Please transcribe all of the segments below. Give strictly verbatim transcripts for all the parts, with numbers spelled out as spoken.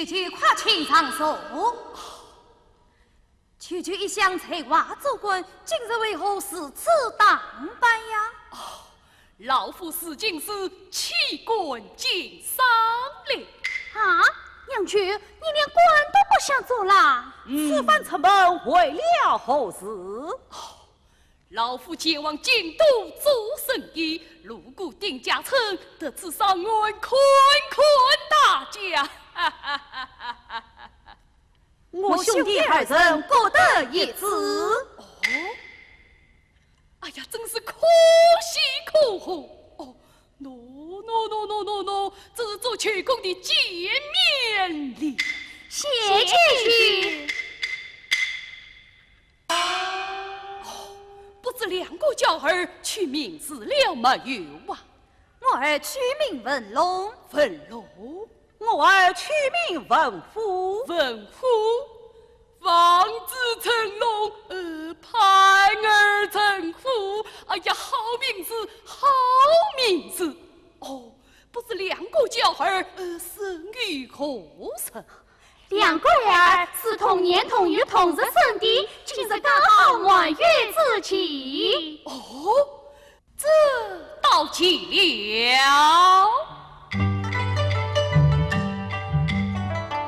舅舅快请上座。舅舅一向才华出众，今日为何如此打扮呀？老夫是进士，弃官经商哩。啊，娘舅，你连官都不想做啦？嗯。此番出门为了何事？ 老夫前往京都做生意，路过丁家村，特此上岸看看大家。我兄弟二人各得一子。哦，哎呀，真是可喜可贺。哦，喏，喏，喏，喏，喏，喏，这是做舅公的见面礼。谢舅舅。 哦，不知两个娇儿取名字了没有啊？我儿取名文龙。文龙？我儿取名文虎。文虎？望子成龙，呃，盼儿成虎。哎呀，好名字，好名字。哦，不知两个娇儿，呃，生于何处？ 两个儿是同年同月同日生的，今日刚好满月之期。哦，这倒奇了。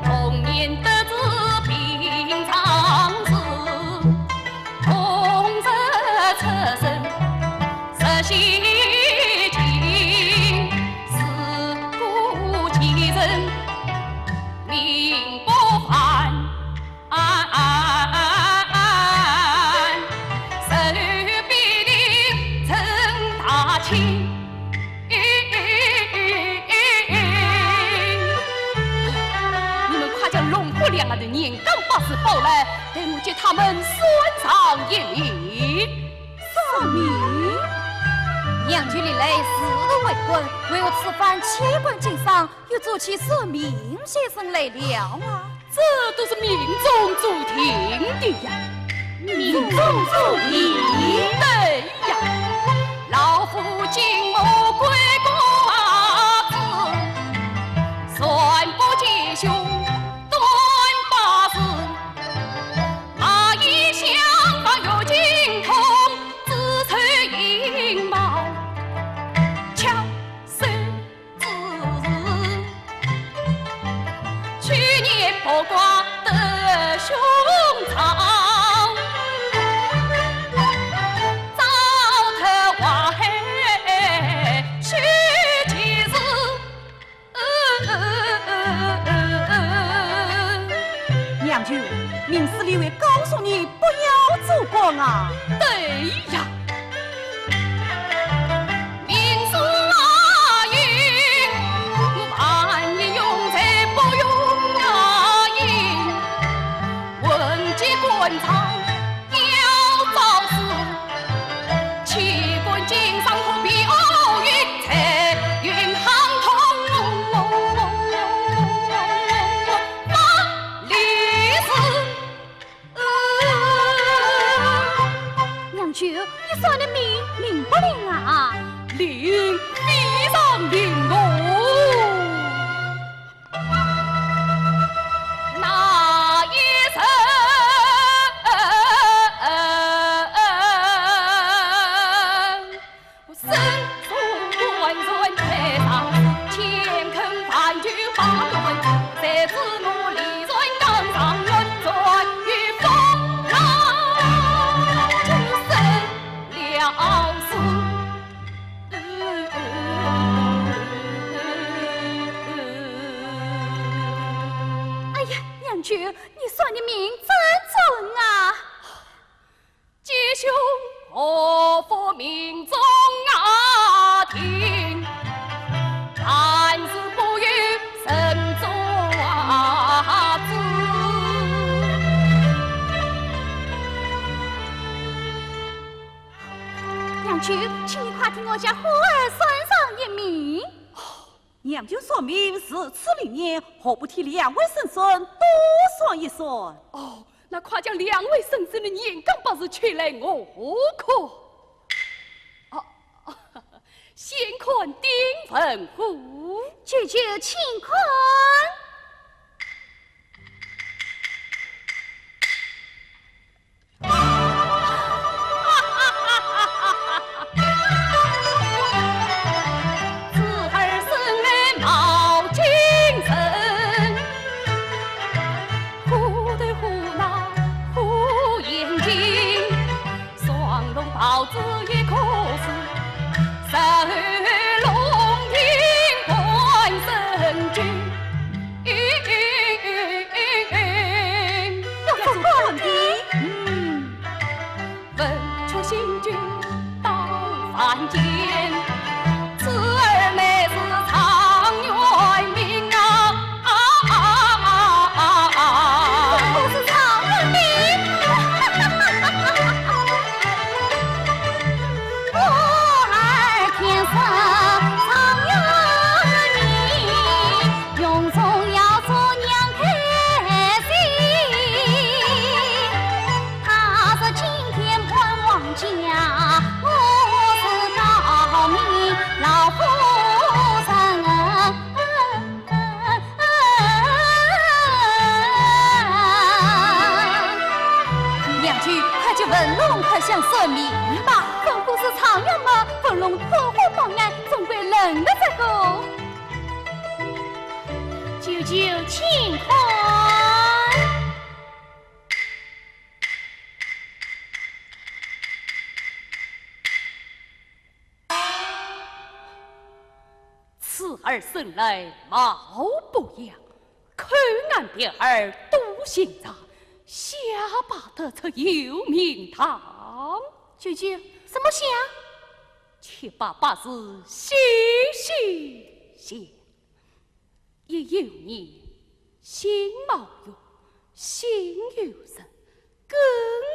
同年得知平常事，同日出生，日喜庆，事过其人， 命不凡，受必定成大器。你们快将龙虎两个的年庚八字报来，待我给他们算上一命。算命？娘舅历来视事为官，为何此番弃官经商， 又做起算命先生来了啊？这都是命中注定的呀。命中注定？对呀。老夫金木桂冠子，算卜吉凶，断八字，马衣香房玉金童，子丑寅卯，巧手 子时，去年八卦得凶兆，糟蹋祸害去吉时。娘舅，命书里未告诉你不要做官啊？对呀。 命书啊应，万年用在不用啊应。文武官场要早死，弃官经商何必哦应，财运亨通，万利是。 娘舅，你算的命灵不灵啊？灵，非常灵哦。那一日，身处官船台上，乾坤万有把个问，谁知我离船刚上岸，船与风浪就生了事。哎呀，娘舅，你算的命真准啊！ 吉凶祸福命中啊定，但是不由人做主。娘舅，请你快替我家虎儿算上一命。 娘舅算命如此灵验，何不替两位孙孙都算一算？哦，那快将两位孙孙的年庚八字取来我看。哦，先看丁文虎。舅舅请看。文龙可想算命吧？文虎是状元嘛，文龙破获办案，总归轮得着个。舅舅请看。 此儿生来貌不扬，口眼鼻耳肚心肠，下巴得出有名堂。舅舅，什么相？七八八字喜喜相。 一有年，辛卯月，辛酉日，庚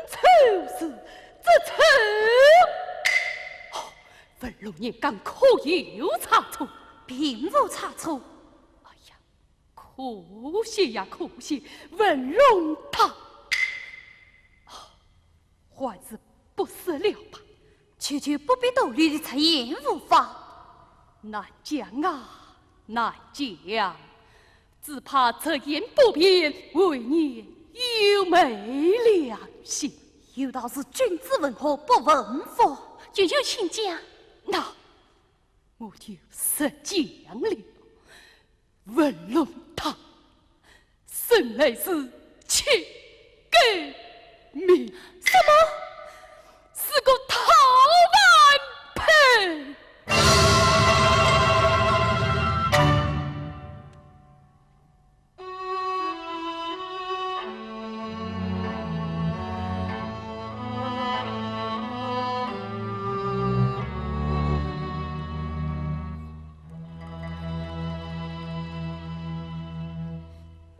丑日，子丑。哦，文龙年干可有差错？并无差错。哎呀，可惜呀，可惜，文龙他……哦， 还是不说了吧。舅舅不必多虑，直言无妨。难讲啊，难讲，只怕直言不便，未免有违良心。有道是君子问何不问否？舅舅请讲。那我就实讲了。 文龙他生来是乞改命。什么？是个讨饭胚。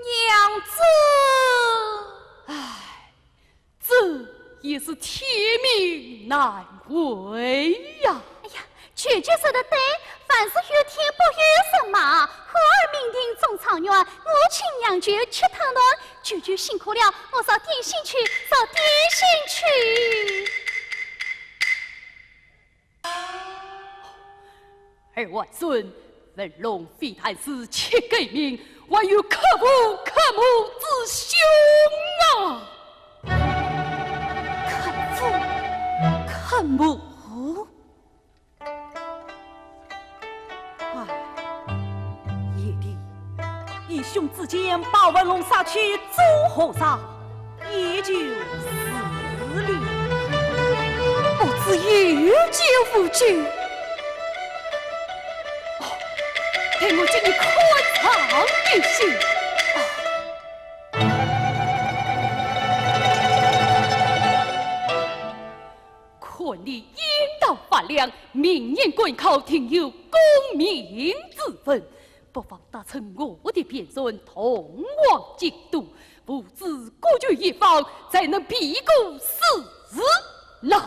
娘子。唉，这也是天命难违呀。哎呀，舅舅说得对，凡事有天不由人嘛。孩儿命定中状元，我请娘舅吃汤团。舅舅辛苦了，我烧点心去，烧点心去。 儿外孙，文龙非但是乞改命，还有剋父剋母之凶啊！剋父剋母？哎，贤弟， 以兄之见，把文龙杀去做和尚，也就是了。不知有救无救？哦，待我给你看上一些。啊。 看你言谈发亮，明年赶考定有功名之分，不妨搭乘我的便船同往京都，不知各据一方，才能避过死难。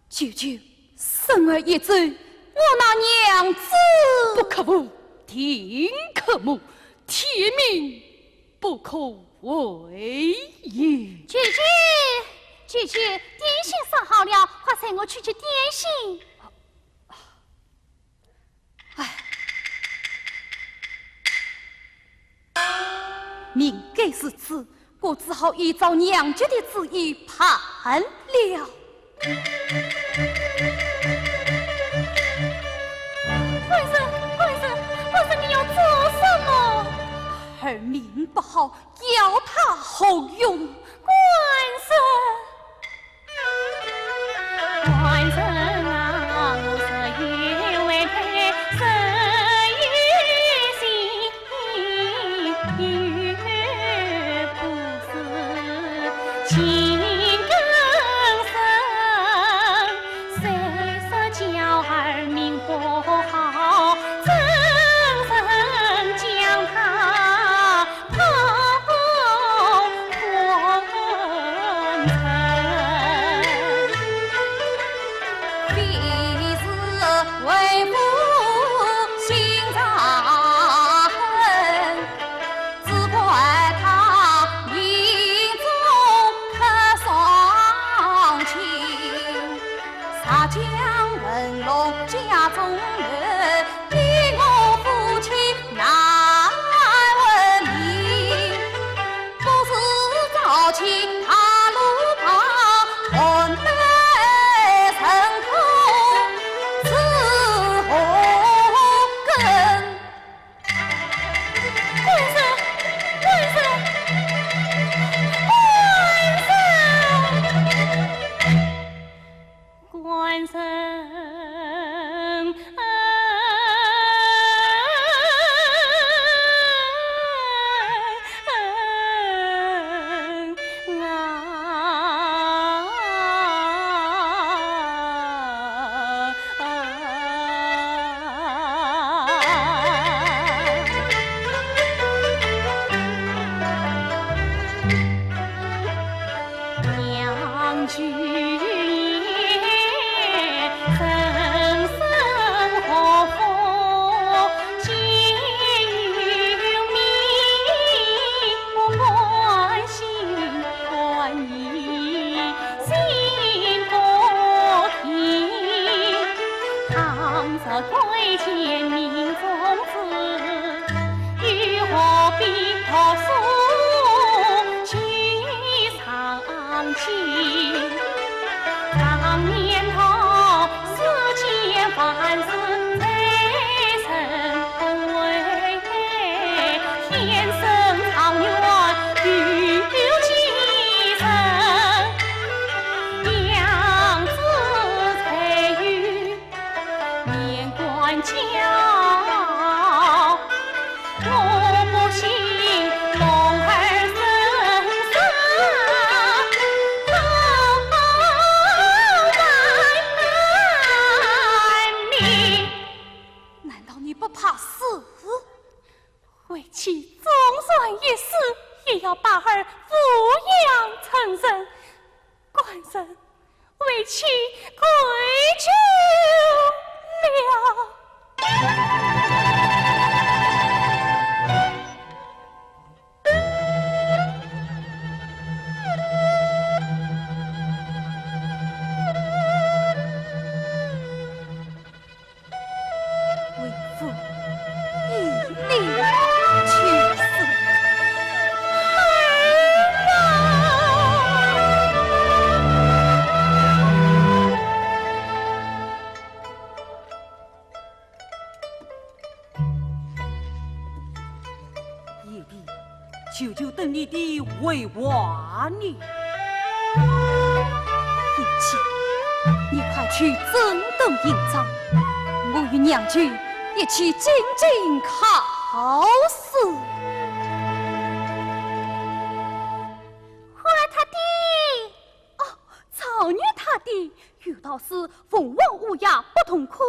舅舅，生儿一周，我那娘子……不可无，定可无，天命 不可违逆。姐姐，姐姐，点心烧好了，快随我去吃点心。唉，命该如此，我只好依照娘舅的旨意办了。 官人，官人，官人，你要做什么？儿命不好，要他何用？官人！官人啊，我是有为，是有心。一死也要把儿抚养成人。官人，为妻跪求了。 为父一命去世。贤弟，舅舅等你的回话呢？贤弟，你快去整顿营帐，我与娘舅一起进京考试。花太太，哦，状元太太，有道是凤凰乌鸦不同科，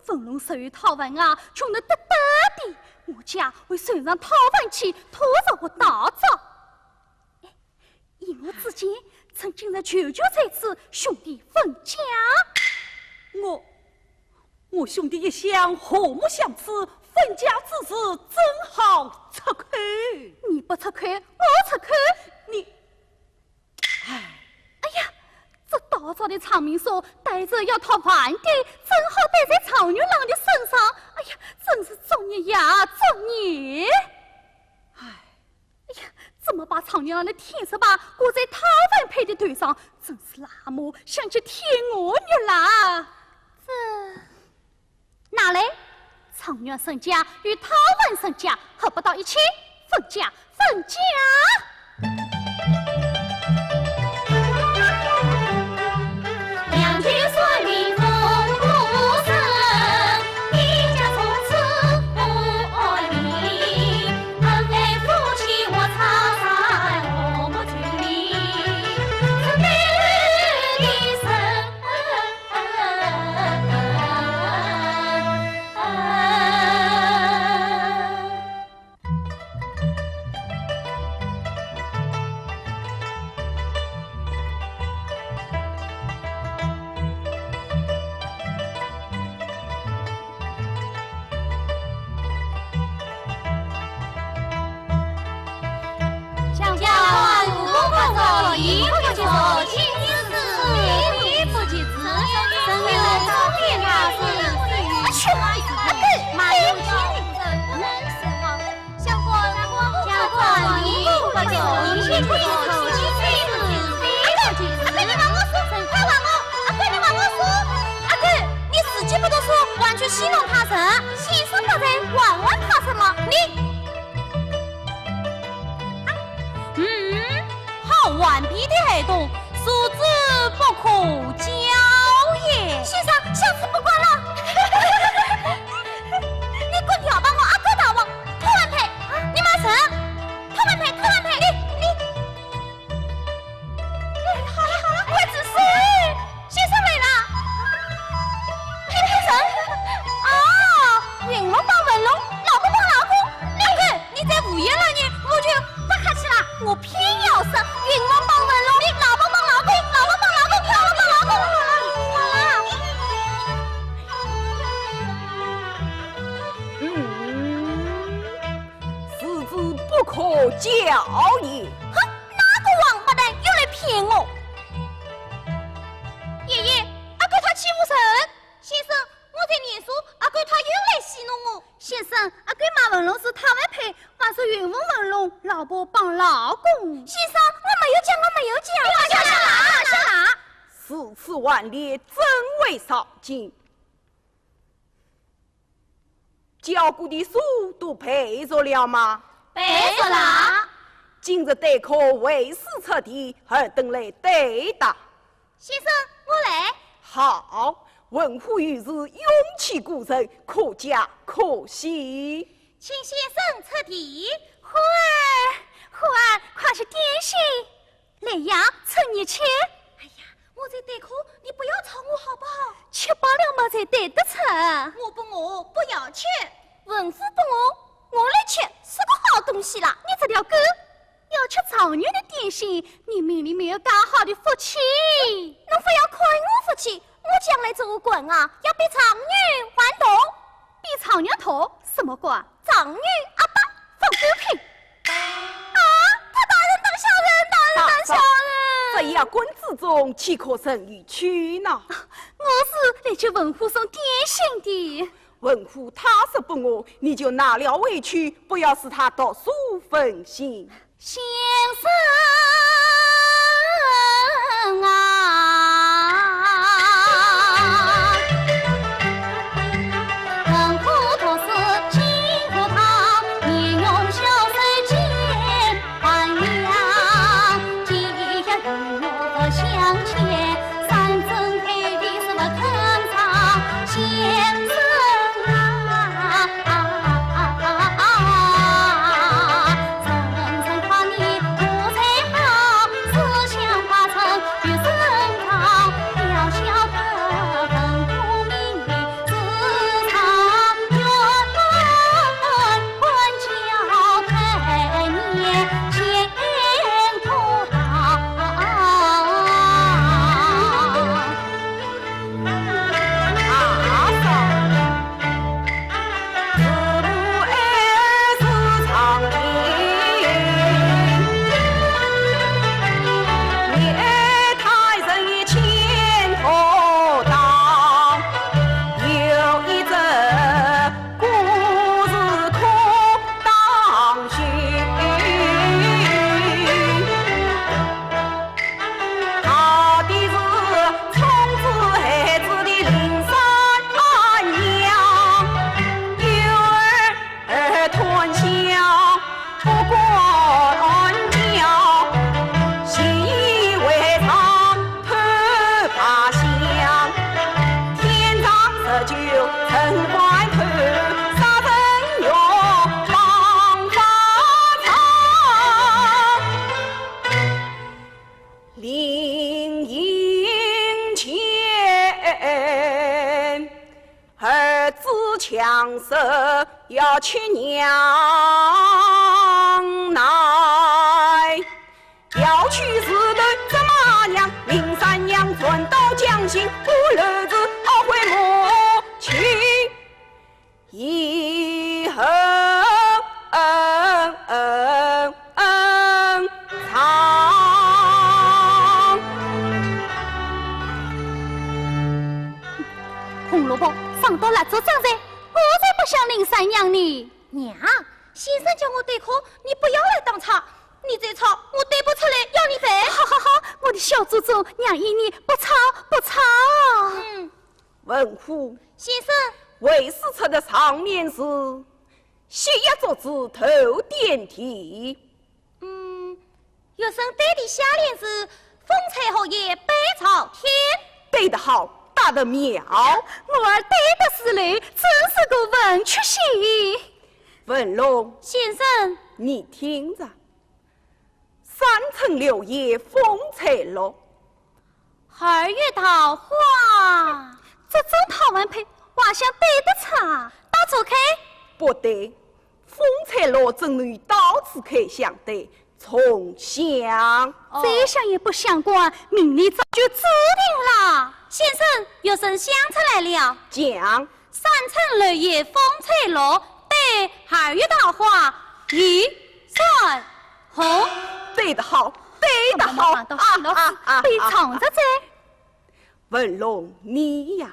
文龙属于讨饭啊，穷得得得的。我家为收场讨饭去，拖着我打仗。 依我之见，趁今日舅舅在此，兄弟分家。我，我兄弟一向和睦相处，分家之事怎好出口？你不出口，我出口。你，唉。哎呀，这打仗的场面上，带着要讨饭的，正好对在状元郎的身上。哎呀，真是作孽呀，作孽！唉。 哎呀，怎么把状元郎的天职把挂在讨饭胚的头上，真是那么想起天鹅肉啦！这，哪来？状元身价与讨饭身价合不到一起，分家，分家！相公，相公，相公，你不走，你不走，你不走。阿哥，阿哥，你还我说，快还我！阿哥，你还我说，阿哥，你自己不读书，还去戏弄他人。先生不在，还还怕什么？你，嗯，好顽皮的孩童，素质不可教也。先生，下次不敢了。 你敢挑拨我阿哥打我，讨饭胚，你骂人，讨饭胚，讨饭胚，你，你，哎，好了好了，快住手！先生来了，批评人，哦，云龙帮文龙，老婆帮老公，阿哥，你再胡言乱语，我就不客气了，我偏要说云龙帮文龙，你老婆帮老公，老婆帮老公，老婆帮老公，好了，好了。 嗯，素质不可教也。哼，那个王八蛋又来骗我。爷爷，阿哥他欺负人。先生，我在念书，阿哥他又来戏弄我。先生，阿哥骂文龙是讨饭胚，骂是云凤文龙，老婆帮老公。先生，我没有讲，我没有讲。你讲啥啦？讲啥啦？ 如此顽劣，怎会上进？教过的书都背熟了吗？背熟了。今日对课为师出题，尔等来对答。先生，我来。好，文虎遇事，勇气过人，可嘉可喜。请先生出题。虎儿，虎儿，快去点心。 来呀，趁热吃。哎呀，我在对课，你不要吵我好不好？吃饱了嘛才对得出。我不饿，不要吃。文虎不饿，我来吃。是个好东西啦。你这条狗，要吃状元的点心，你命里没有大好的福气。侬勿要看我福气，我将来做官啊，要比状元还大。比状元大？什么官？状元阿伯。放狗屁！啊，他大人当小人，大人当小人。这一官之中，岂可任意取呢？我是来给文虎送点心的。文虎他说不饿，你就拿了回去，不要使他读书分心。先生啊，文虎读书进步堂，面容消瘦见 临行前，儿子强说要吃娘奶。 要去时头怎么样？林三娘转到江心，我儿子懊悔莫去以后。红萝卜，上到蜡烛正在，我才不想林三娘呢。娘，先生叫我对哭，你不要来当差。 你再吵，我对不出来，要你赔。好好好，我的小祖宗，娘依你，不吵，不吵。嗯。文虎。先生。为师出的上联是：夕阳作子头点地。嗯，学生对的下联是：风吹荷叶北朝天。对得好，答得妙。我儿对得是嘞，真是个文曲星。文龙。先生。你听着。 三春柳叶风吹落。二月桃花。这种套文配，画像对得差。刀子开。不对，风吹落怎能与刀子开相对？重相。哦。这一想也不相关，命里早就注定了。先生，学生想出来了。讲。 三春柳叶风吹落，对二月桃花雨转红。对得好，对得好。啊，啊，啊，啊。被藏着哉。文龙，你呀，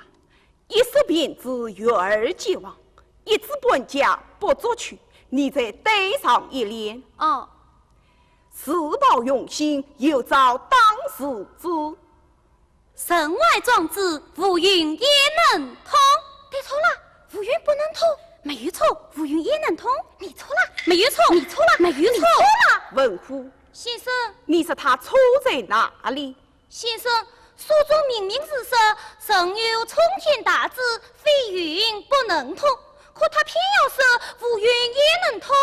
一识辮子，学而皆忘，一知半解不足取，你再对上一联。哦。自报用心，有招当自知。 人外庄子，无云也能通。对错了，无云不能通。没有错，无云也能通。你错了，没有错，你错了，没有错。你错了。文虎。先生。你说他错在哪里？先生，书中明明是说，人有冲天大志，非云不能通，可他偏要说无云也能通。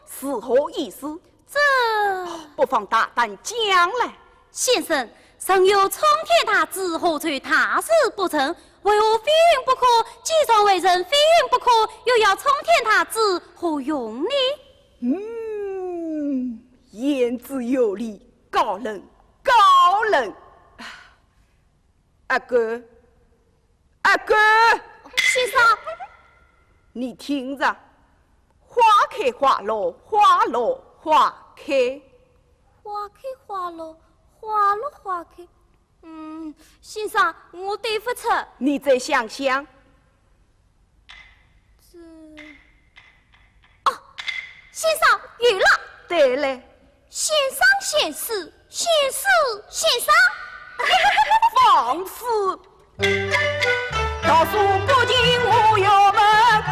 是何意思？这……不妨大胆讲来。 先生，人有冲天大志，何愁大事不成？为何非云不可？既然为人非云不可，又要冲天大志何用呢？嗯，言之有理，高人，高人。阿哥，阿哥，先生，你听着，花开花落，花落花开。花开花落，花落花开。 嗯，先生，我对勿出。你再想想。这……哦，先生，有了。对嘞。先生，先师，先师，先生。放肆！读书不进无学问，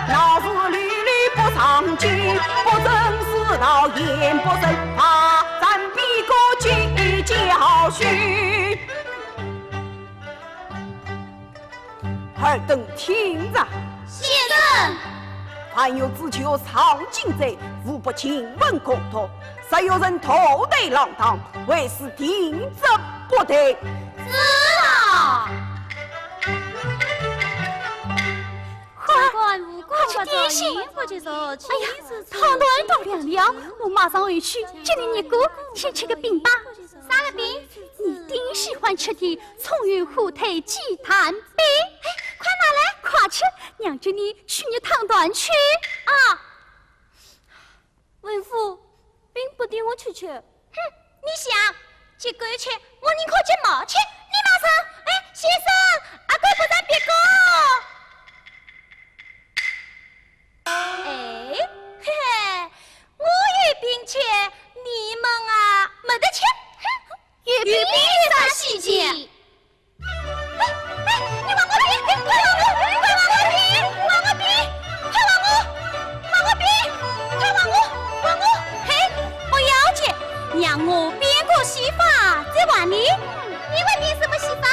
脑子里里不上进，不尊师道，言不顺，霸占比个几教训。 尔等听着。先生。凡有志求上进者，无不勤奋攻读，若有人拖累浪荡，为是停职不得。是啊。快，快去点心。哎呀，汤团都凉了，我马上回去给你热过，先吃个饼吧。啥个饼？ 你顶喜欢吃的葱油火腿鸡蛋饼。哎，快拿来。快吃，娘给你去热汤团去。啊。文福，饼不给我吃吃。哼，你想，给狗吃，我宁可给猫吃。你马上，哎，先生，阿狗不让别个。哎，嘿嘿，我有饼吃，你们啊，没得吃。哼。 有饼有啥稀奇？哎，哎，你还我饼，哎，快还我，快还我饼，还我饼，还我饼，快还我，还我。嘿，不要紧，让我变个戏法再还你。你会变什么戏法？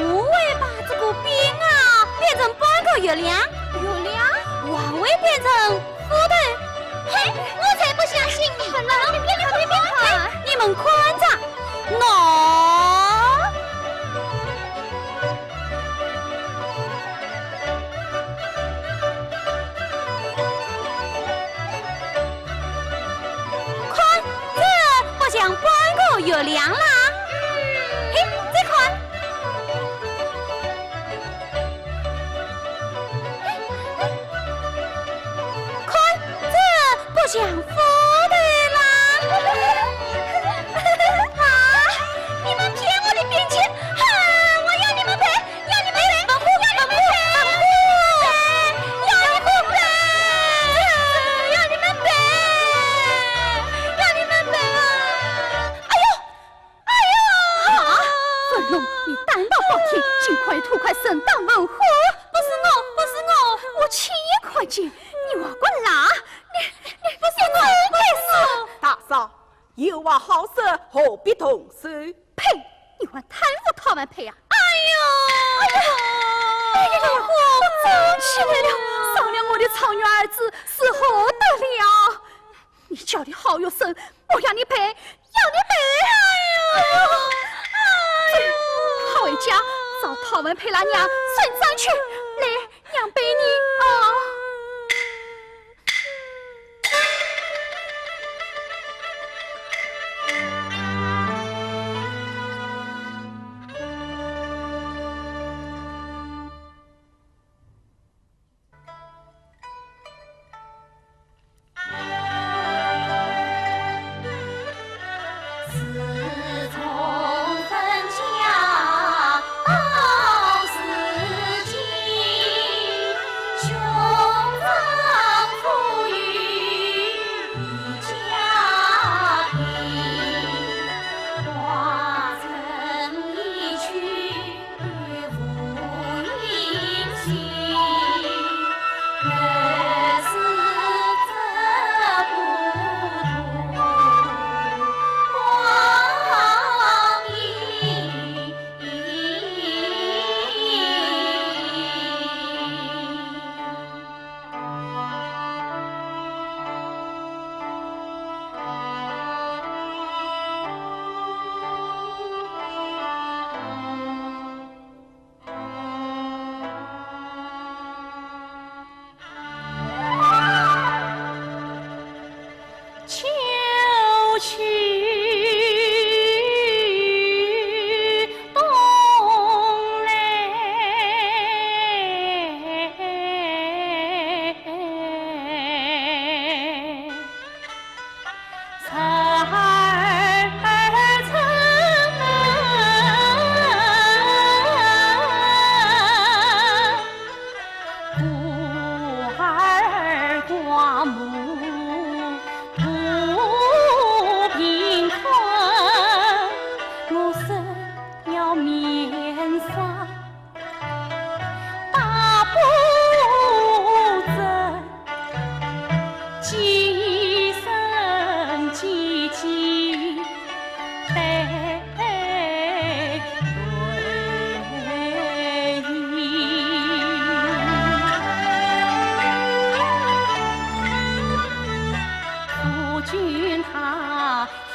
我会把这个饼啊，变成半个月亮。月亮？我还会变成 斧头。嘿，我才不相信你！快了，别别别别！哎，你们看着，喏，看，这不像半个月亮啦？嘿，再看。 看，这不像斧头啦！啊，你们骗我的饼吃，啊，我要你们赔，要你们赔，要你们赔，要你们赔，要你们赔，要你们赔啊！哎呦！ 哎呀！啊，文龙，你胆大包天，竟敢吐块神丹文火！不是我，不是我，我亲眼看见，你还敢赖？你，你不是我，不是我。大嫂，有话好说，何必动手？呸！你还贪污讨饭赔啊？哎呦！哎呦！我站起来了，伤了我的状元儿子，是何得了？ 你叫的好畜生，我要你赔，要你赔！哎呦，哎呦，快回家，找讨饭赔老娘算账去。来，娘赔你啊！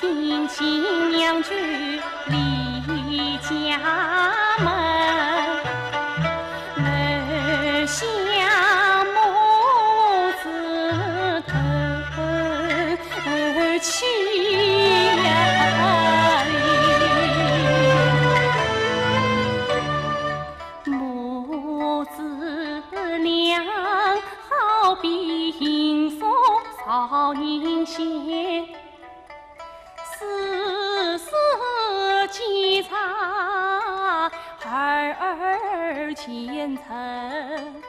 定亲娘舅离家门，留下母子头七呀。母子俩好比幸福少年仙。 世事奸诈，儿儿奸臣。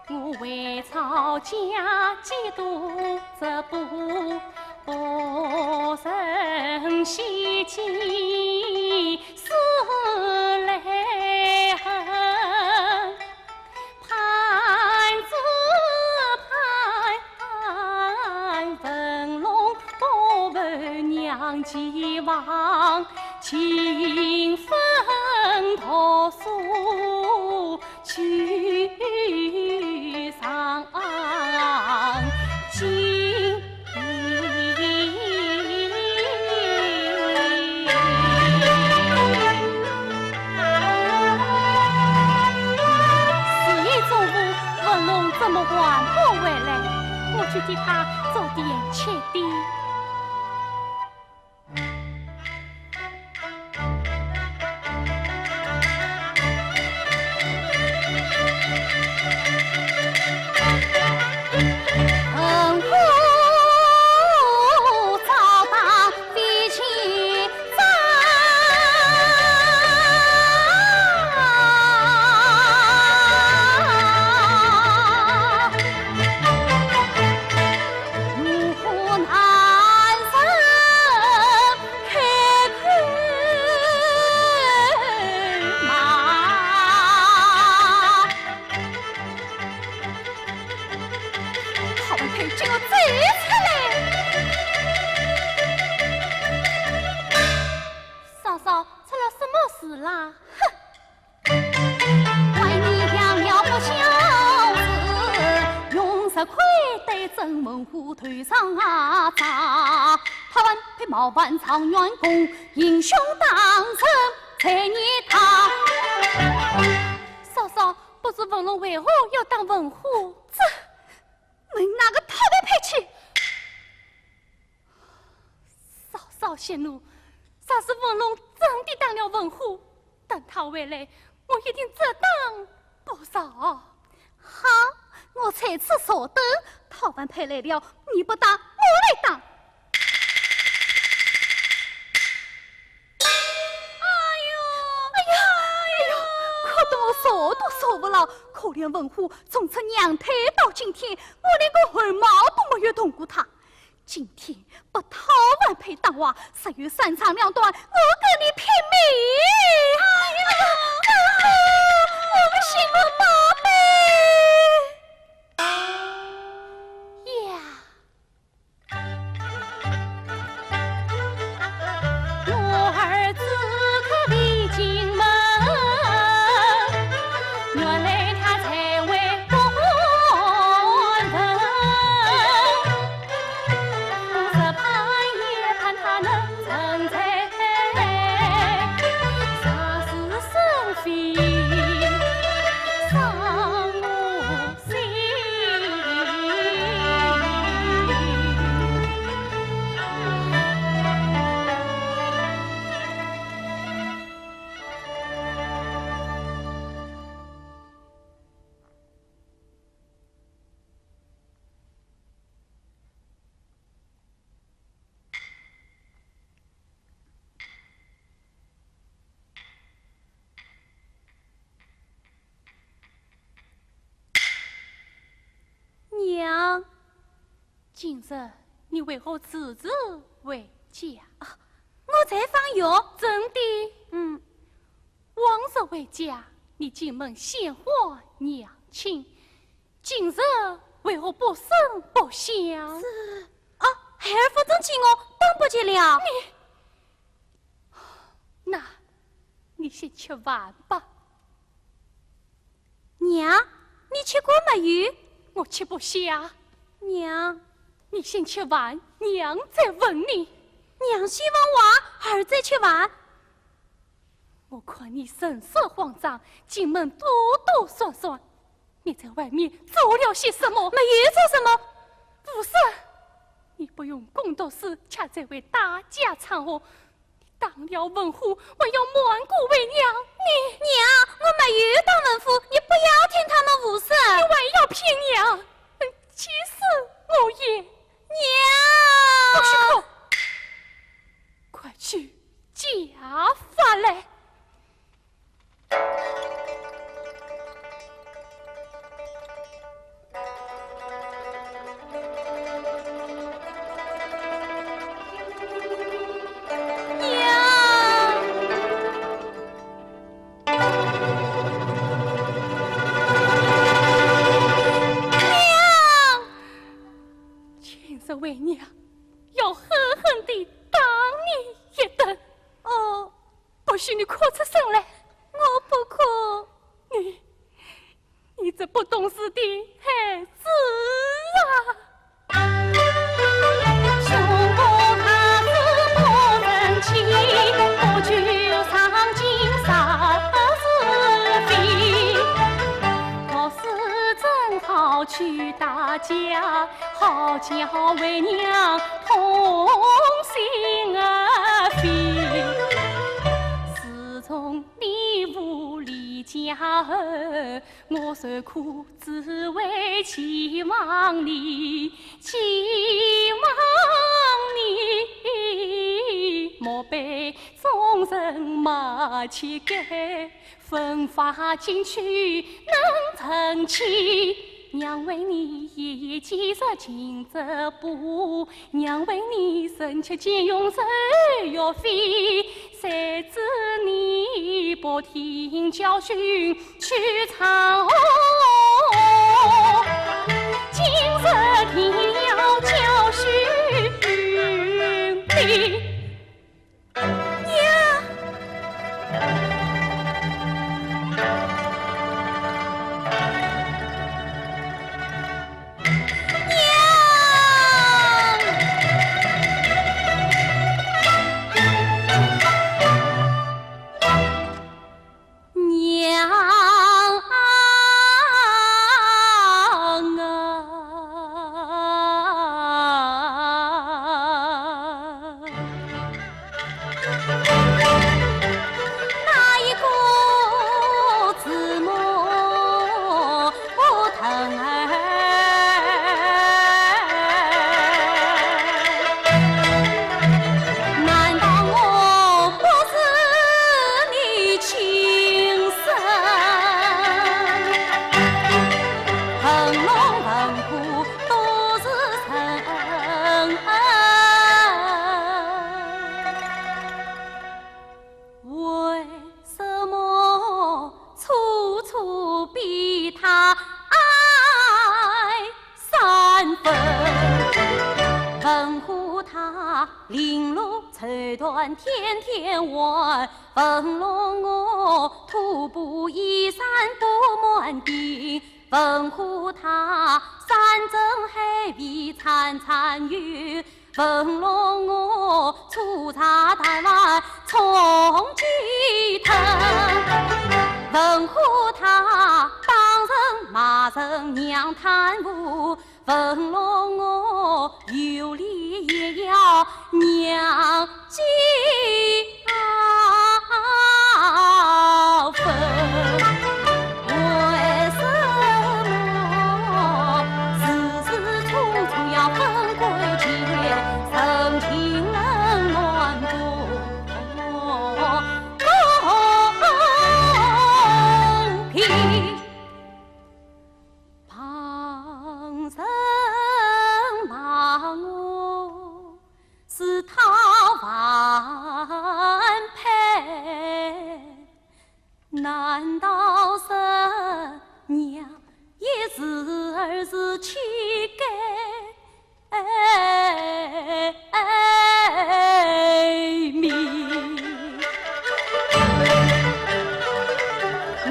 我为操家计度这不，不忍心计，思来恨。 盼只盼文龙不问娘既亡，情分读书去上京。 时已中午，文龙怎么还不回来？我去替他做点吃的。 陶文佩，给我走出来！嫂嫂，出了什么事啦？哼！ 为你养了不孝子，用石块对准文虎头上啊砸。陶文佩冒犯状元公，英雄打人罪孽大。嫂嫂，不知文龙为何要打文虎？这问哪个陶文佩去？ 嫂嫂息怒，若是文龙真的打了文虎，等他回来，我一定责打不饶。好，我在此坐等，陶文佩来了，你不打，我来打。哎呦，哎呀，哎呦，哭得我坐都坐不牢，可怜文虎从出娘胎到今天，我连个汗毛都没有动过他。 今天不讨文佩打话，十有三长两短，我跟你拼命！哎呀，啊，我个心肝宝贝呀！我儿子可比进门，原来他才会不安分。 我是盼也盼他能成才，若是生非伤我心。 娘，今日你为何迟迟回家？啊，我在访学。真的？嗯。往日回家，你进门献花娘亲， 今日为何不声不响？是，啊，孩儿不曾进，我等不及了。你，那，你先吃饭吧。娘，你吃过没有？我吃不下。娘，你先吃饭，娘再问你。娘先问话，儿再去问。我看你神色慌张，进门躲躲闪闪，你在外面做了些什么？没有做什么。无事。你不用功读书，却在外打架唱和， 你打了文虎，还要瞒过为娘，你……娘，我没有打文虎，你不要听他们胡说。你还要骗娘，气死我也！娘！不许哭，快取家法来。 娘！娘！今日为娘要狠狠地打你一顿。哦。不许你哭出声来。我不哭。你，你这不懂事的孩子啊！ 娘！娘！ 娘啊！那一个字母不疼儿，难道我不是你亲 生，文龙文虎都是人。为什么处处比他矮三分？文虎他绫罗绸缎天天换， 文龙我徒步衣衫布满径，文虎他山珍海味餐餐有，文龙我粗茶淡饭充饥吞，文虎他打人骂人娘贪污， 文龙我有理也要娘教训。为什么事事处处要分贵贱，人情冷暖不公平？ 旁人骂我是讨饭配，难道是娘一时儿时气概 哎，哎，明。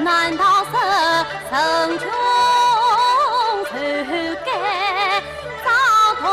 难道是人穷志短，糟糕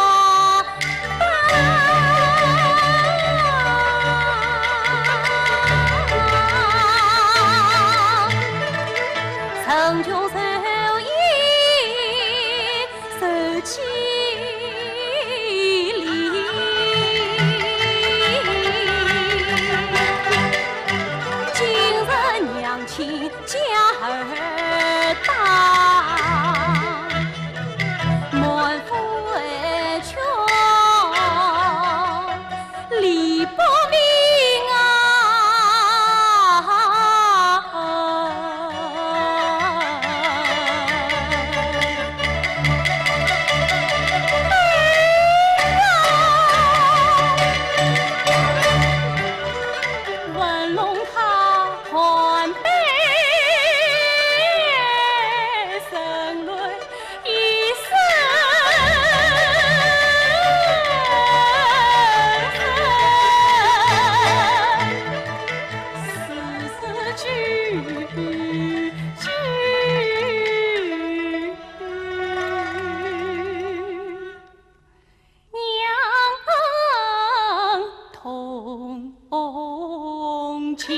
风情。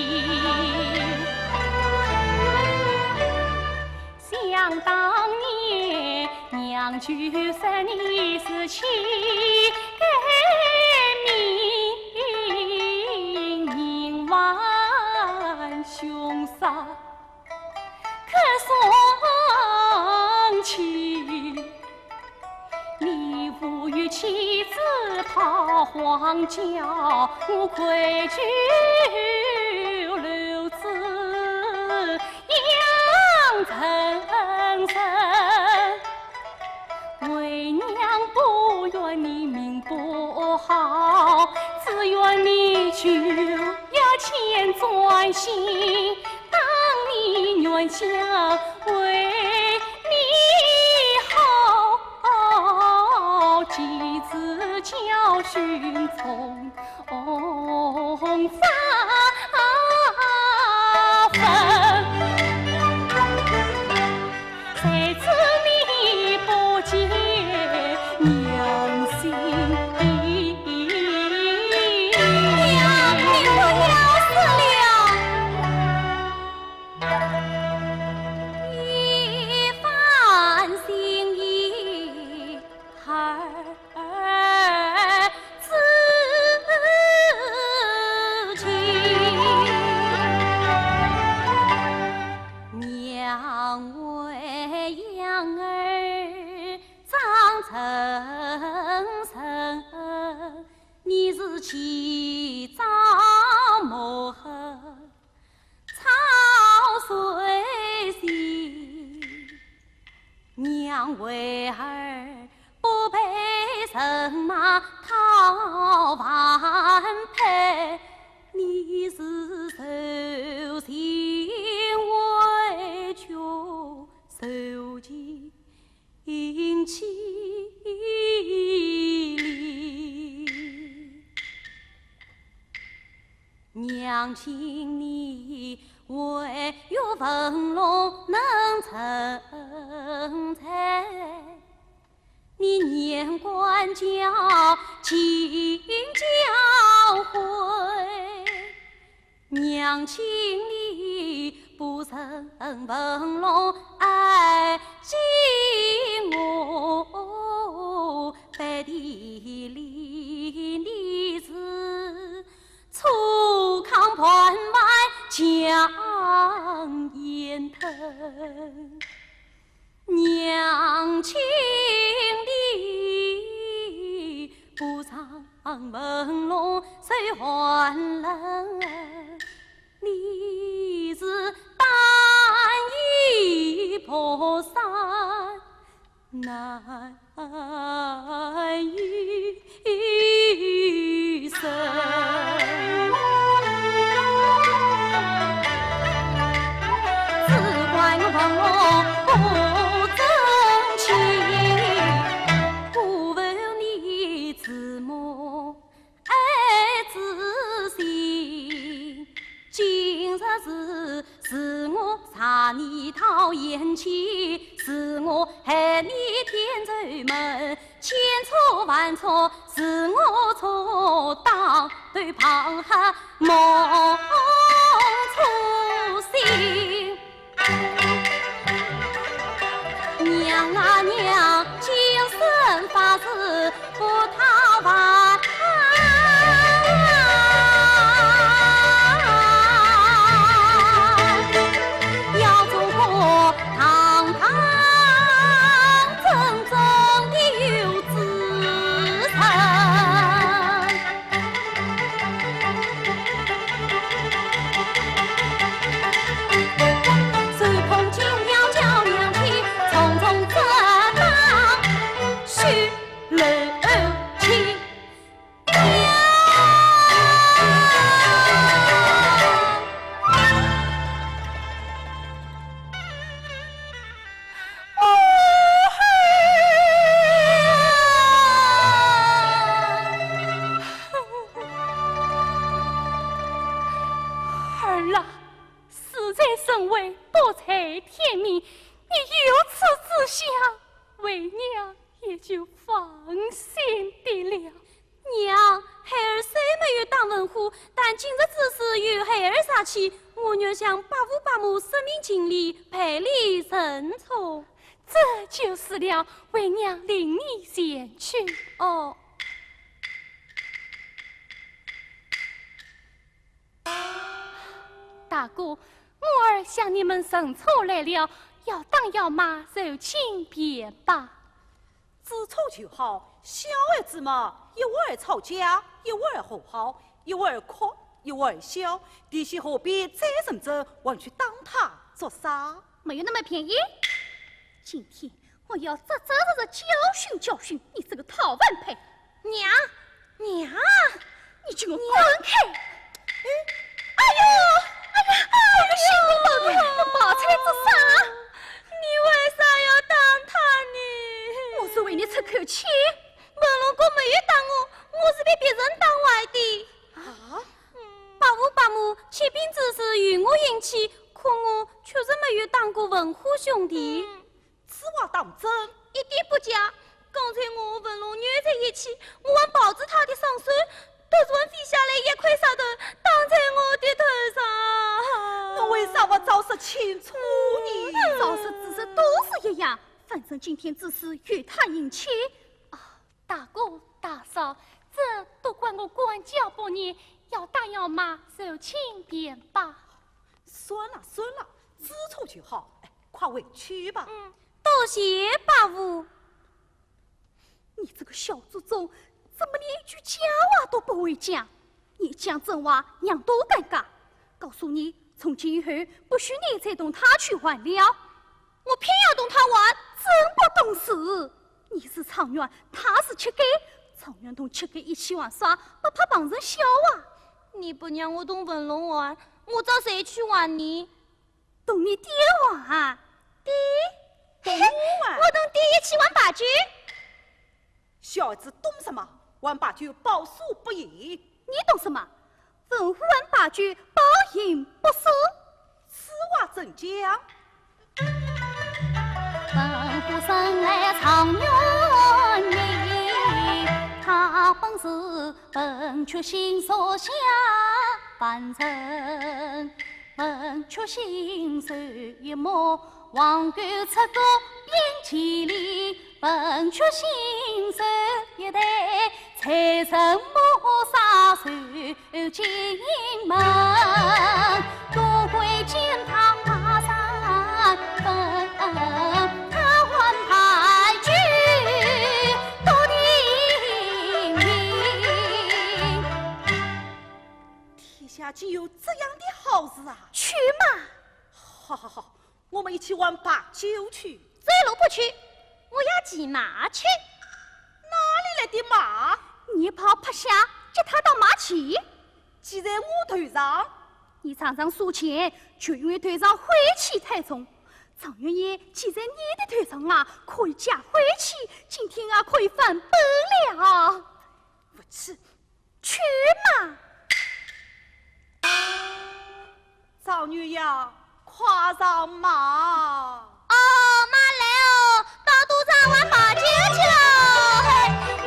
想当年，娘舅说你是去改名，人还凶杀，可算去。 你无语妻子讨荒郊，我愧疚留子养成人。为娘不愿你命不好，只愿你就要千转心。 当你愿想为你好，几次教训从发分。 谁知你不见娘心意。娘，你不要死了。一番心意儿 自己。娘为养儿张成人，你是欺诼母后 操碎心。娘为儿不被人骂讨反配，你是受尽委屈，受尽欺凌。 娘敬你，唯有文龙能成才。你年关将近交会，娘敬你，不曾文龙爱敬我，背地里你是 粗糠拌饭酱盐汤。娘敬你，不让文龙受寒冷，你是单衣薄衫 难御身。只怪我文龙不争气，辜负你慈母 爱之心。今日是，是我惹你讨厌妻，是我害你添愁闷，千错万错是我错，当头棒喝莫错心。 娘啊娘，今生发誓不讨饭。要做个堂堂正正的有子人。 手捧金条叫娘亲，匆匆遮挡许楼妻。儿啊，事在人为，不在天命，你有此志向，为娘也就放心的了。娘，孩儿虽没有当文虎，但今日之事有孩儿杀妻，我愿向伯父伯母说明情理，赔礼认错。这就是了，为娘另议前去。哦。大哥，我儿向你们认错来了，要打要骂，就请便吧。 知错就好，小孩子嘛，一会儿吵架，一会儿和好，一会儿哭，一会儿笑，弟媳何必再认真，还去打他做啥？没有那么便宜。今天我要扎扎实实教训教训你这个讨饭胚。娘， 娘，你给我滚开！哎，哎呦，哎呀，哎呦，你跑出来做啥？你为啥要打他呢？我是为你出口气。文龙哥没有打我，我是被别人打坏的。啊？伯父伯母起兵之时有我引起，可我确实没有打过文虎兄弟。嗯。 此话当真？一点不假。刚才我和文龙扭在一起，我还抱住他的双手，突然飞下来一块石头，打在我的头上。我为啥不早说清楚呢？早说早说都是一样，反正今天之事由他引起。啊，大哥大嫂，这都怪我管教不严，要打要骂，就请便吧。算了算了，知错就好。哎， 快回去吧。嗯，多谢伯父。你这个小祖宗，怎么连一句假话都不会讲？你讲真话，娘都尴尬。告诉你，从今以后不许你再同他去玩了。我偏要同他玩？真不懂事。你是状元，他是乞丐，状元同乞丐一起玩耍，不怕旁人笑话？你不让我同文龙玩，我找谁去玩呢？ 同你爹玩。爹？同我玩？我同爹一起玩牌九。小孩子懂什么？玩牌九包输不赢。你懂什么？文虎玩牌九包赢不输。此话怎讲？文虎生来状元命，他本是文曲星宿下凡人。 文曲星宿一脉，皇后出嫁并千里。文曲星宿一代，才人谋杀受荆门。多亏见他山分，他还牌九多定名。 天下竟有这样的好事啊！去嘛！好好好，我们一起玩牌九去。走路不去，我要骑马去。哪里来的马？你跑趴下，给他当马骑。骑在我头上？你常常输钱，就因为头上灰气太重。状元爷骑在你的头上啊，可以解灰气，今天啊可以翻本了。不去。 去嘛！状元呀，快上马！哦，马来哦，到赌场玩牌九去喽！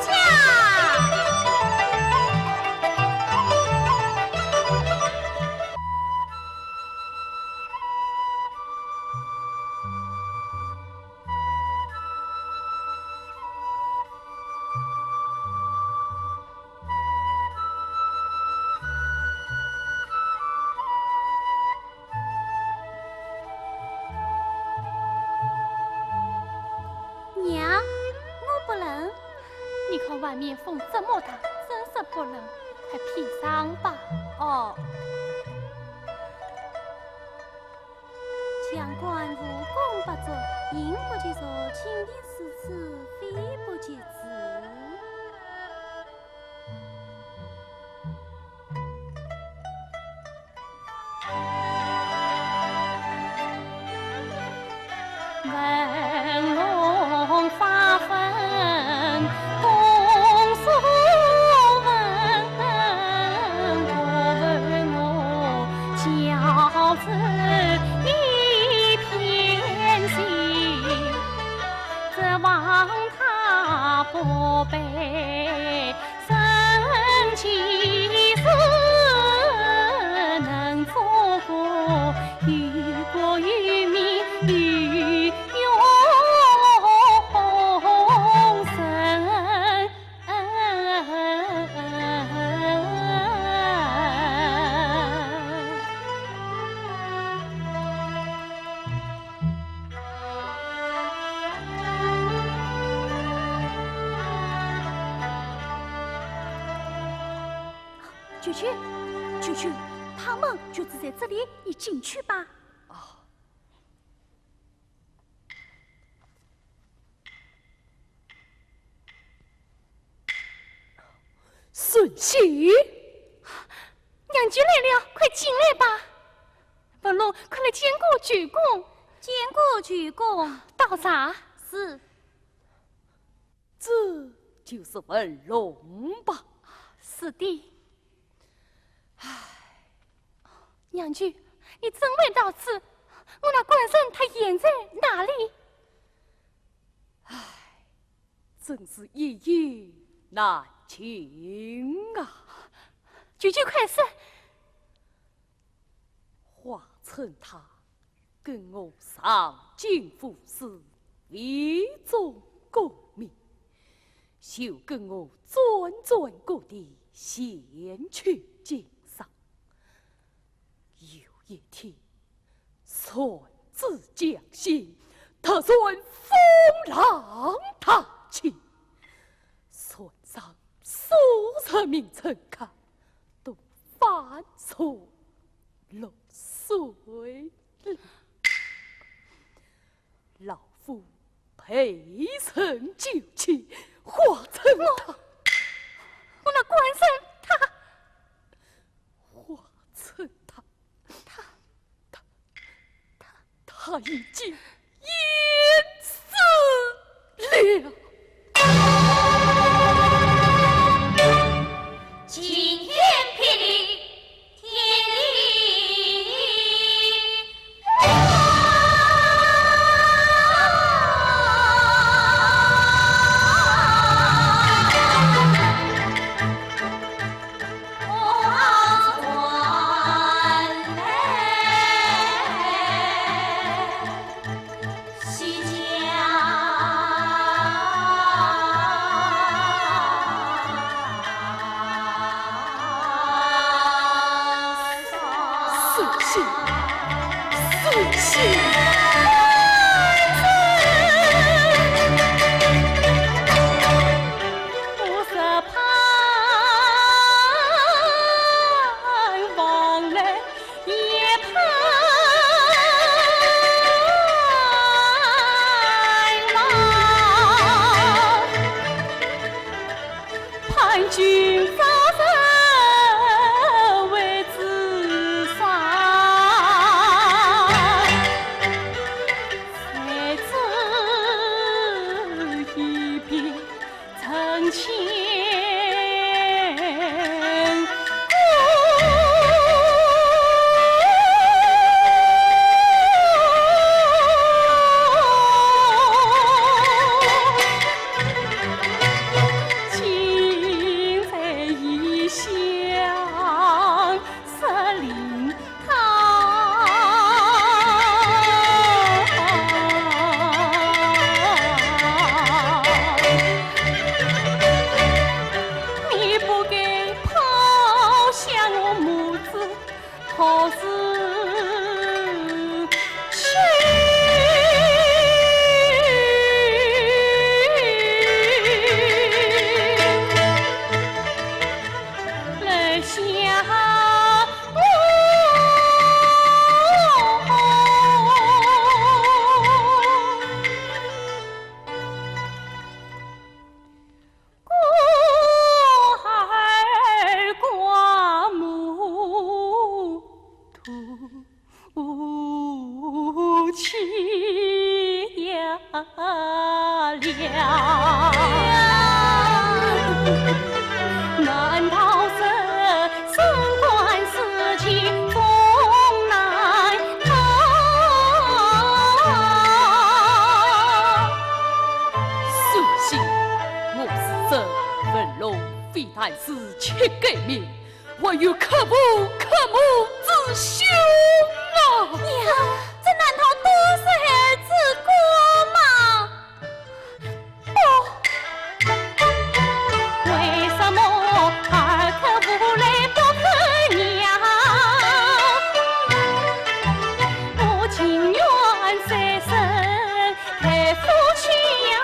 驾！ 娘，我不冷。你看外面风这么大，真是不冷，快披上吧。哦。 将官无功不作，刑不及罚，卿定是此非不及时。 文龙发昏，公叔文，不问我教子一片心，指望他不被人欺负。舅舅，舅舅，他们就住在这里，你进去吧。哦。沈黛。娘舅来了，快进来吧。文龙，快来见过舅公。见过舅公。倒茶。是。 这就是文龙吧？是的。唉。娘舅，你怎会到此？我那官人他现在哪里？唉，真是一言难尽啊。舅舅快说。 华春他跟我上京赴试，为中功名，就跟我转转各地，前去经商。有一天，船只将倾，突然风浪大起，船上数十名乘客都翻船 落水了。老夫陪人救起，华春他，我那官人他，华春他，他，他，他已经 淹死了。晴天霹雳，天地苏醒，我是这文龙，非但是乞改命，还有弑父弑母之凶啊！娘，这难道都是儿子干吗？ 不，为什么儿可无泪不可娘？我情愿再生太夫去呀，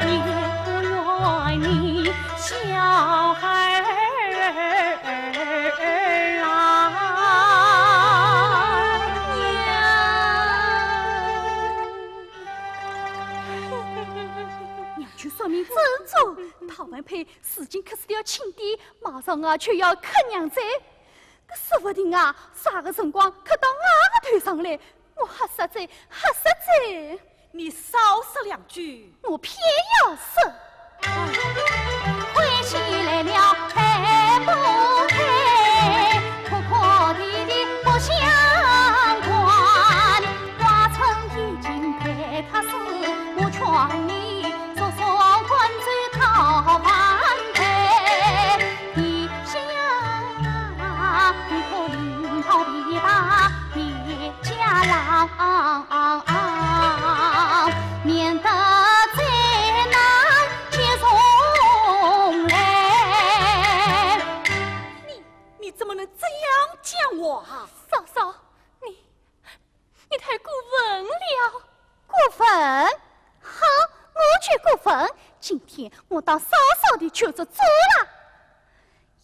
也不愿你小孩儿如今可是要请爹，马上啊就要磕娘哉。搿说不定啊，啥个辰光磕到我个头上来，我吓煞哉，吓煞哉。你少说两句。我偏要说。哎。你，你怎么能这样讲我啊？嫂嫂，你，你太过分了。过分？好，我就过分。今天我倒少少的求着主了。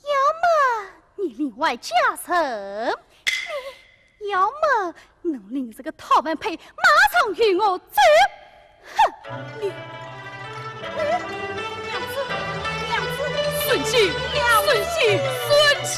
要么你另外嫁人，你，要么侬领这个讨饭胚马上与我走。哼，你，娘子，娘子，娘子，娘子。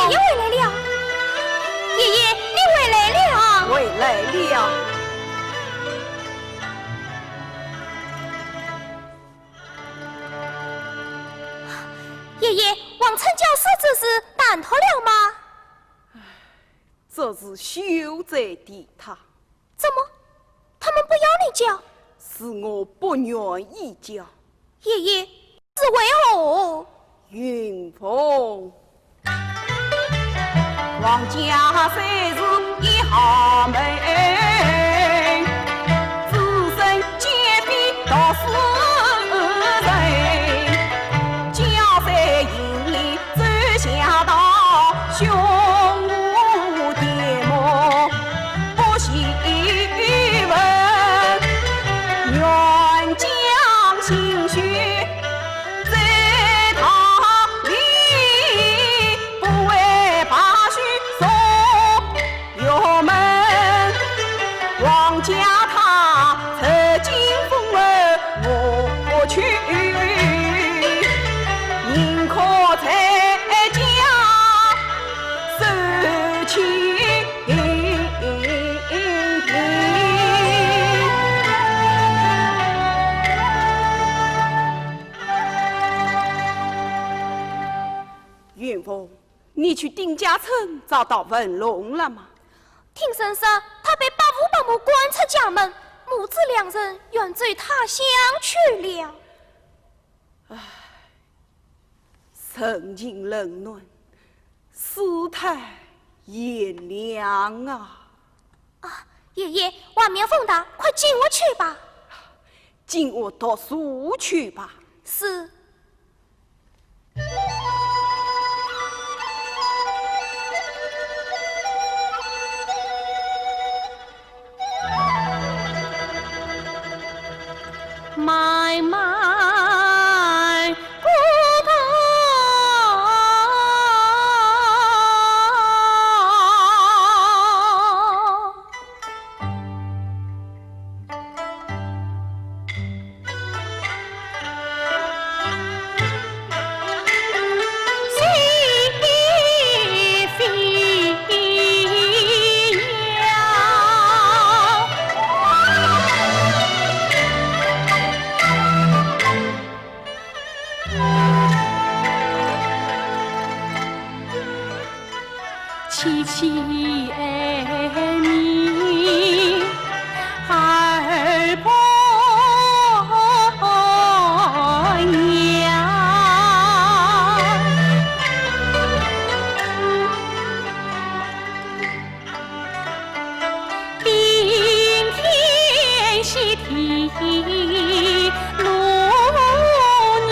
爷爷回来了，爷爷，你回来了。回来了。爷爷，王春娇说这事办妥了吗？ 这事休再提他。怎么？他们不要你教？是我不愿意教。爷爷，是为何？云凤。云凤，你去丁家村找到文龙了吗？听人说，他被伯父伯母赶出家门，母子两人远走他乡去了。唉，人情冷暖，世态炎凉啊。啊，爷爷，外面风大，快进屋去吧。进屋读书去吧。是。喜爱你二婆娘。 顶天喜地路人。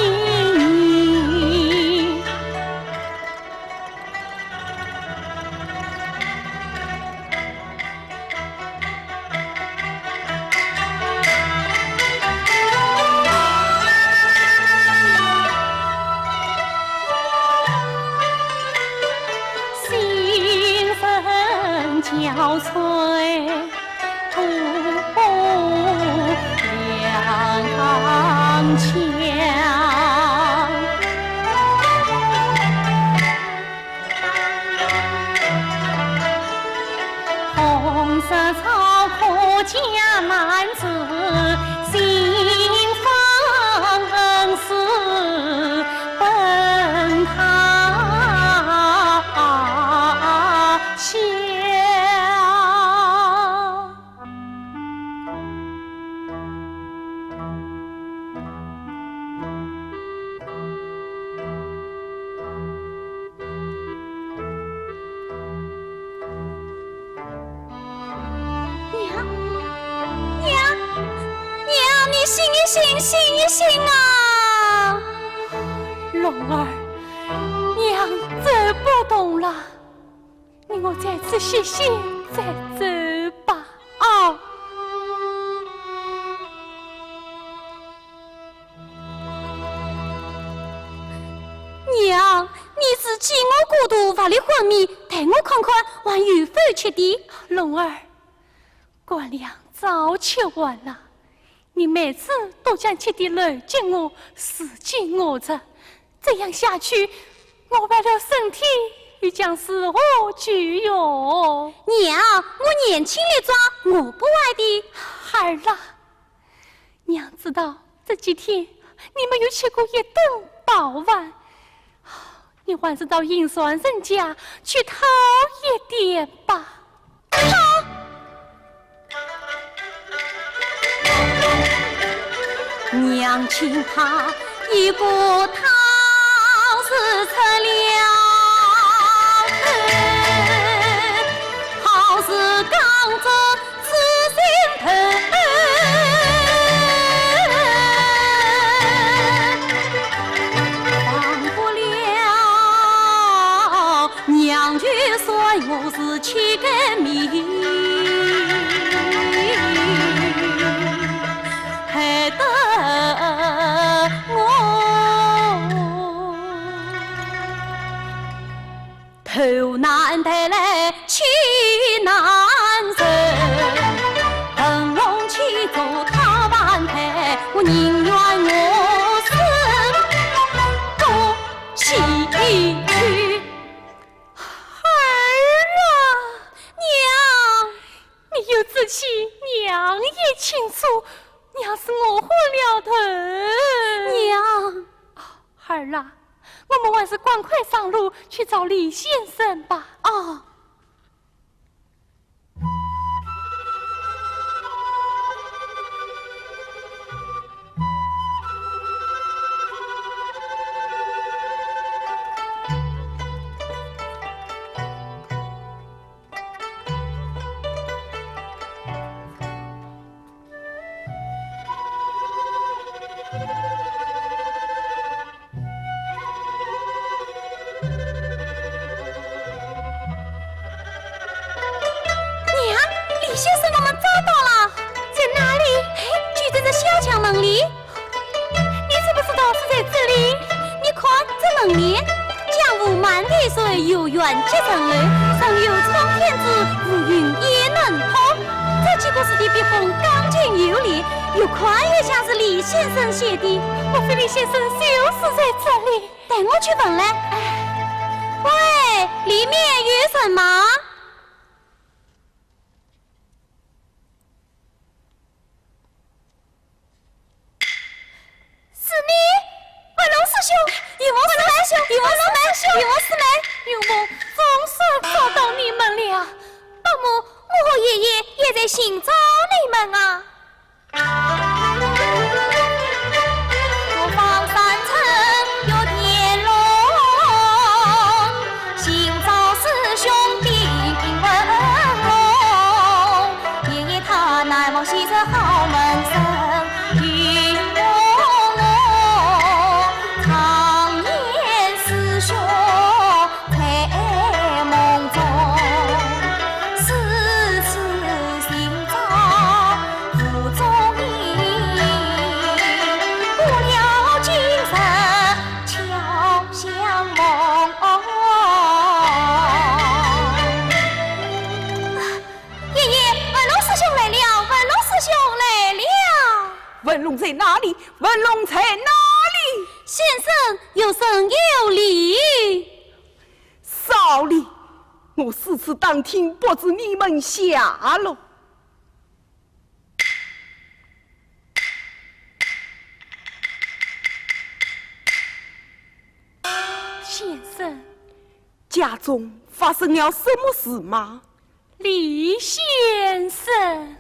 心神憔悴度两旁墙。 红色草枯江南子，新婚恩师奔他乡。 娘，娘，娘，你醒一醒，醒一醒啊！龙儿，娘走不动了，你我在此歇歇再走吧。哦。 娘，你是见我孤独，乏力昏迷，待我看看还有否吃的。龙儿，干粮早吃完了，你每次都将吃的留给我，伺机饿着，这样下去，我败了身体，又将如何救哟？娘，我年轻力壮，我不坏的。孩儿啊， 娘知道这几天你没有吃过一顿饱饭，你还是到银山人家去讨一点吧。娘请他一个讨是出了，好事刚做 此心头，忘不了，娘就算我是欠个命，害得我 头难抬来气难受，灯笼起做他万台，我宁愿我死都去去。孩儿啊，娘，你有志气，娘也清楚，娘是饿昏了头。娘。 孩儿啊，我们还是赶快上路去找李先生吧。哦。 娘，李先生，我们找到了。在哪里？嘿，就在这小墙门里。你怎么知道是在这里？你看这门帘，江湖满地水，有缘即成楼，人有冲天志，浮云也能通。这几个字的笔锋刚劲有力，越看越像是李先生写的。莫非李先生就是在这里？ 待我去问来。哎，喂，里面有人吗？是你？文龙师兄，云梦师妹，云梦师妹，云梦师妹。云梦，总算找到你们了。伯爷爷也在寻找你们啊。 爷爷，文龙师兄来了，文龙师兄来了。文龙在哪里？文龙在哪里？先生，有失礼。少礼！我四次打听，不知你们下落。 先生。家中发生了什么事吗？李先生。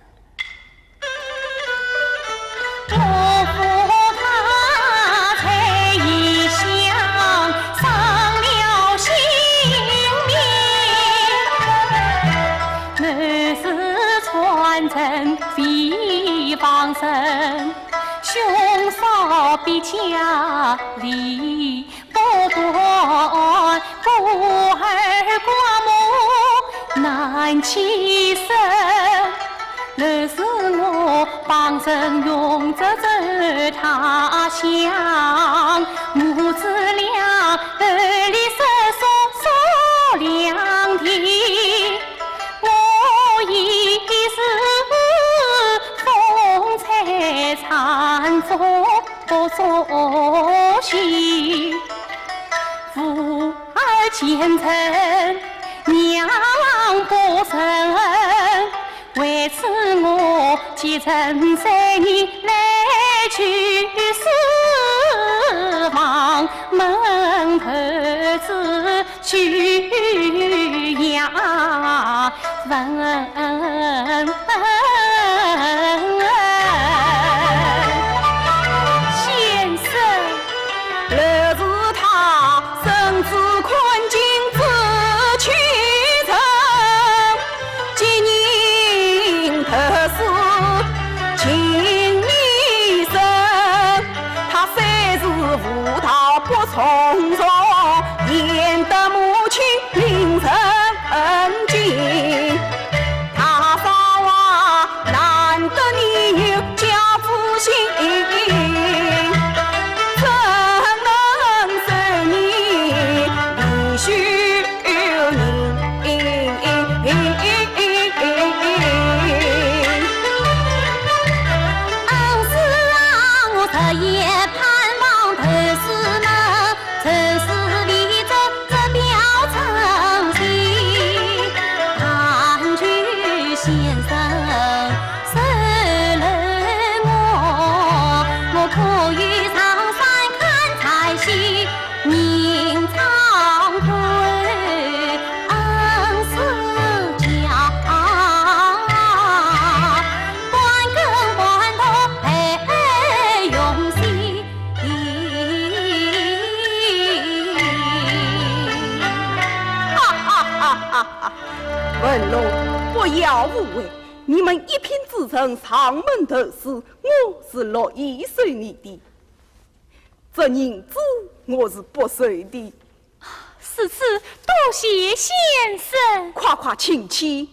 先生。 哈哈哈哈哈！文龙，不要误会，你们一品之人上门投诉，我是乐意收你的。这银子我是不收的。如此，多谢先生。快快请起。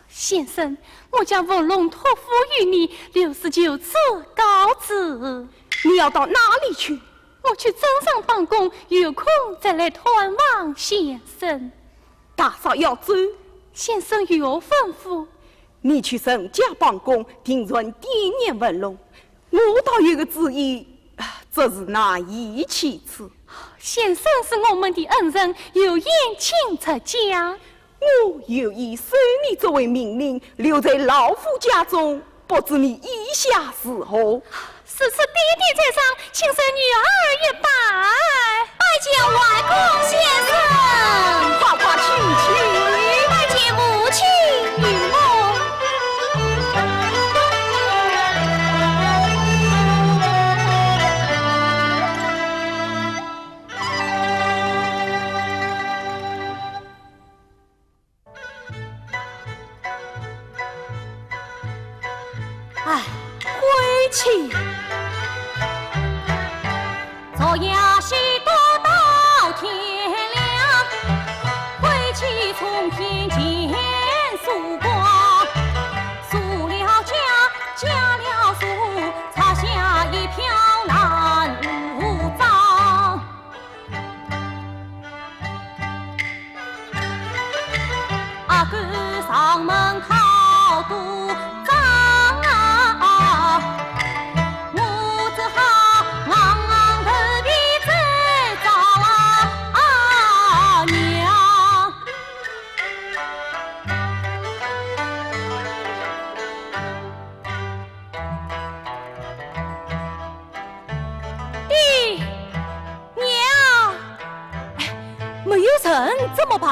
先生，我将文龙托付于你，刘氏就此告辞。你要到哪里去？ 我去镇上办公，有空再来探望先生。大嫂要走？先生有何吩咐？你去陈家办公，定然惦念文龙。我倒有个主意，啊，只是难以启齿。先生是我们的恩人，有言请直讲。 我有意收你作为命令，留在老夫家中，不知你意下如何？如此爹爹在上，请受女儿一拜。拜见外公先生。快快请起。拜见母亲。与我请。昨夜西渡到天亮，归期冲天见曙光。苏了家，家了苏，插下一票兰花妆。 阿哥上门讨赌账啊，我只好硬硬头皮走着了娘。爹，娘，哎，没有人怎么办？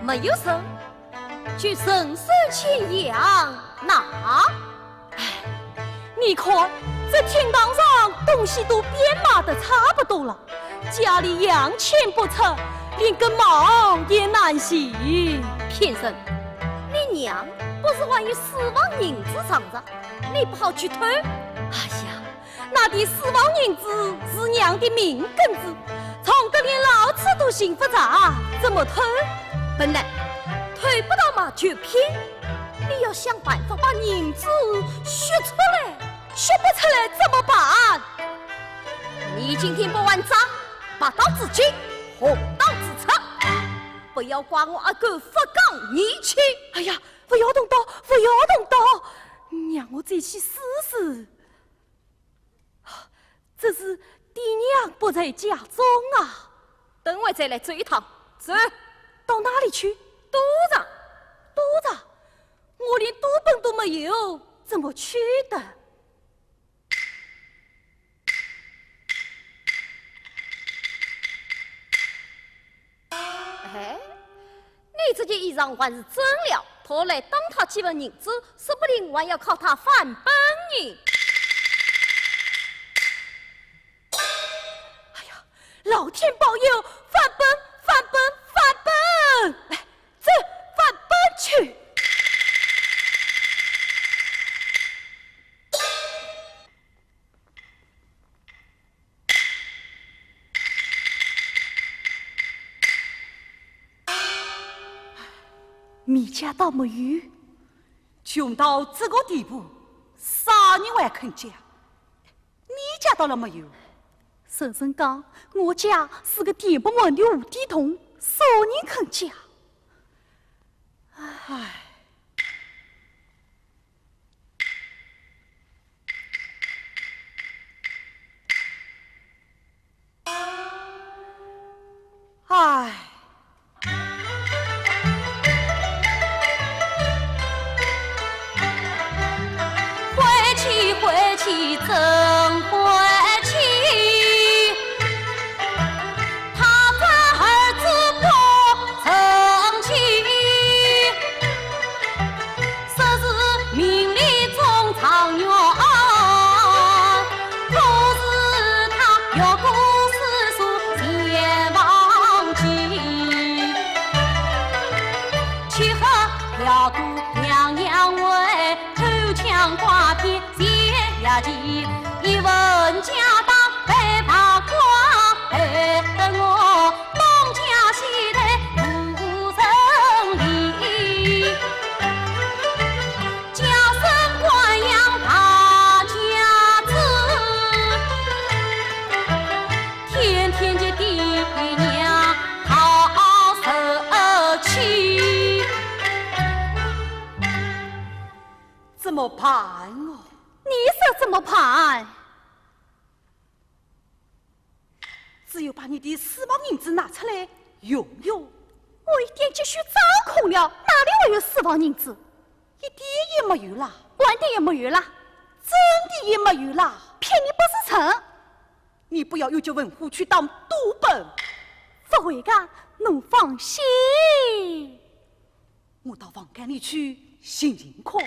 没有人， 就顺手牵羊呐。哎，你看，这厅堂上东西都变卖得差不多了，家里洋钱不出，连根毛也难寻。骗人！你娘不是还有私房银子藏着，你不好去偷？哎呀， 那点私房银子是娘的命根子，藏得连老鼠都寻不着，怎么偷？笨蛋，偷不到嘛就骗，你要想办法把银子取出来。取不出来怎么办？你今天不还账，拔刀自尽，红刀自插，不要怪我阿哥不讲义气。哎呀，不要动刀，不要动刀，让我再去试试。 这是爹娘不在家中啊。等会再来走一趟，走。到哪里去？赌场。赌场？我连赌本都没有，怎么去的？哎， 你这件衣裳还是真了，讨来当他几文银子，说不定还要靠他翻本呢。哎呀，老天保佑，翻本，翻本，翻本！哎，走，翻本去。 米家倒没有。穷到这个地步，啥人还肯借？你借到了没有？人人讲我家是个填不满的无底洞，啥人肯借？唉。 唉。晦气，晦气，真晦气。 他这儿子不争气，说是名利中状元，可是他越过诗书全忘记，吃喝嫖赌样样会，偷抢拐骗 一文家当白败光，害得我东家西得无人理。娇生惯养大家子，天天给爹娘讨受气。 怎么办哦？你说怎么办？只有把你的私房银子拿出来用用。我一点积蓄糟空了，哪里还有私房银子？一点也没有啦。半点也没有啦。真的也没有啦。骗你不是成。你不要又叫文虎去当赌本。不会的，侬放心。 我到房间里去寻寻看。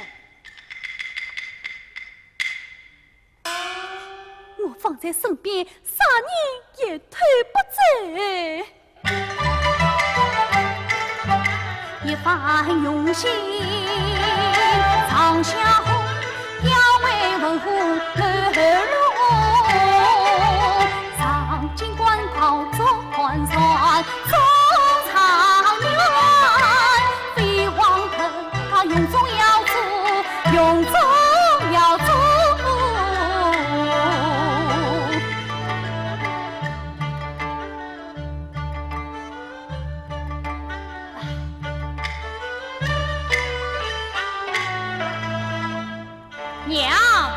我放在身边，啥人也偷不走。一番用心，藏下红，要为娘！啊，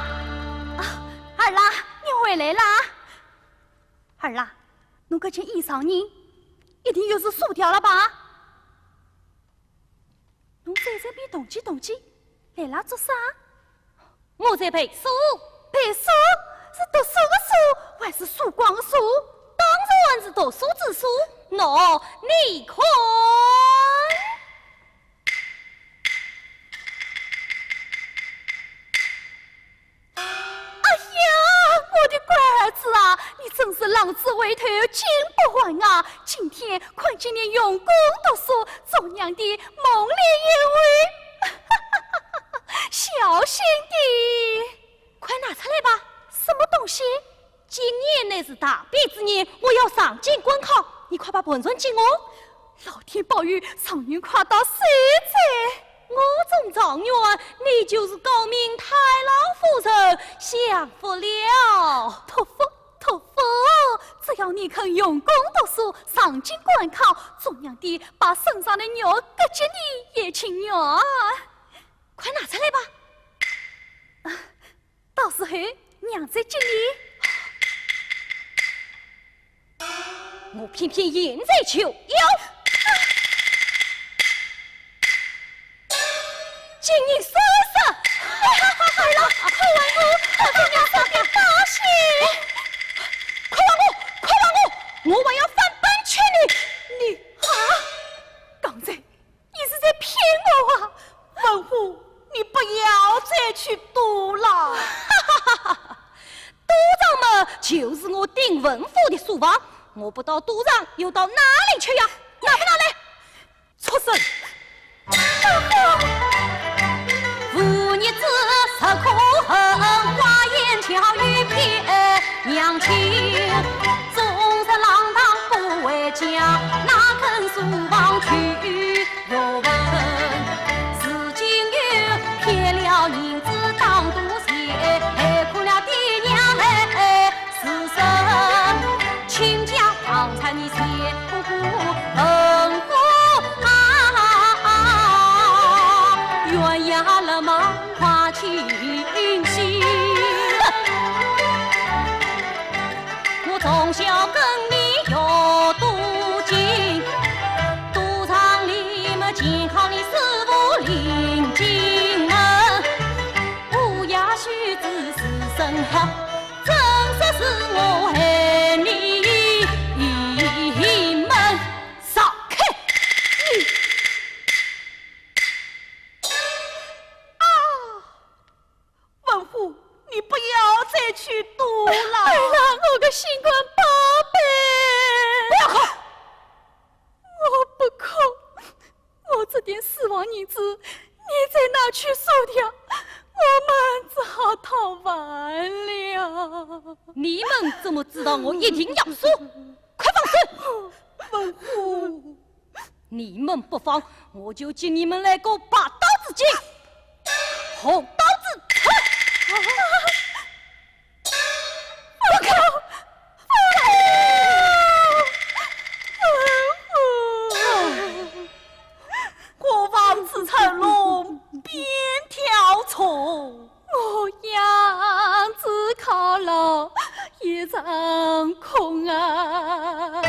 二郎，你回来啦！二郎，侬搿件衣裳呢，一定又是输掉了吧？侬在这边动气动气，来啦做啥？我在背书。背书？是读书的书，还是输光的输？当然是读书之书。喏，你看。 哎呀，我的乖儿子啊，你真是浪子回头金不换啊！今天看见你用功读书，做娘的梦里有你。小心点。快拿出来吧。什么东西？今年乃是大比之年，我要上京赶考，你快把盘缠给我。 老天保佑，状元快到手哉！我中状元，你就是诰命太老夫人，享福了。托福，托福！只要你肯用功读书，上京赶考，做娘的把身上的肉割给你也情愿。快拿出来吧。 到时候娘再给你。我偏偏现在就要。给你试试。哎呀，二郎，快还我，我给你上个大刑。快还我，快还我，我还要翻本给你。你……啊！刚才 你是在骗我啊！文虎，你不要再去赌了。赌场嘛，就是我丁文虎的书房，我不到赌场，又到哪里去呀？拿不拿来？畜生！ 让开！啊！文虎，你不要再去赌了。哎呀，我个心肝宝贝！不要哭！我不哭，我这点私房银子，你再拿去输掉，我们只好逃亡了。你们怎么知道我一定要输？快放手！文虎， 你们不放，我就给你们来个拔刀子进，红刀子出。不可！不可！过房子成龙，变条虫。 我仰子靠牢一场空啊。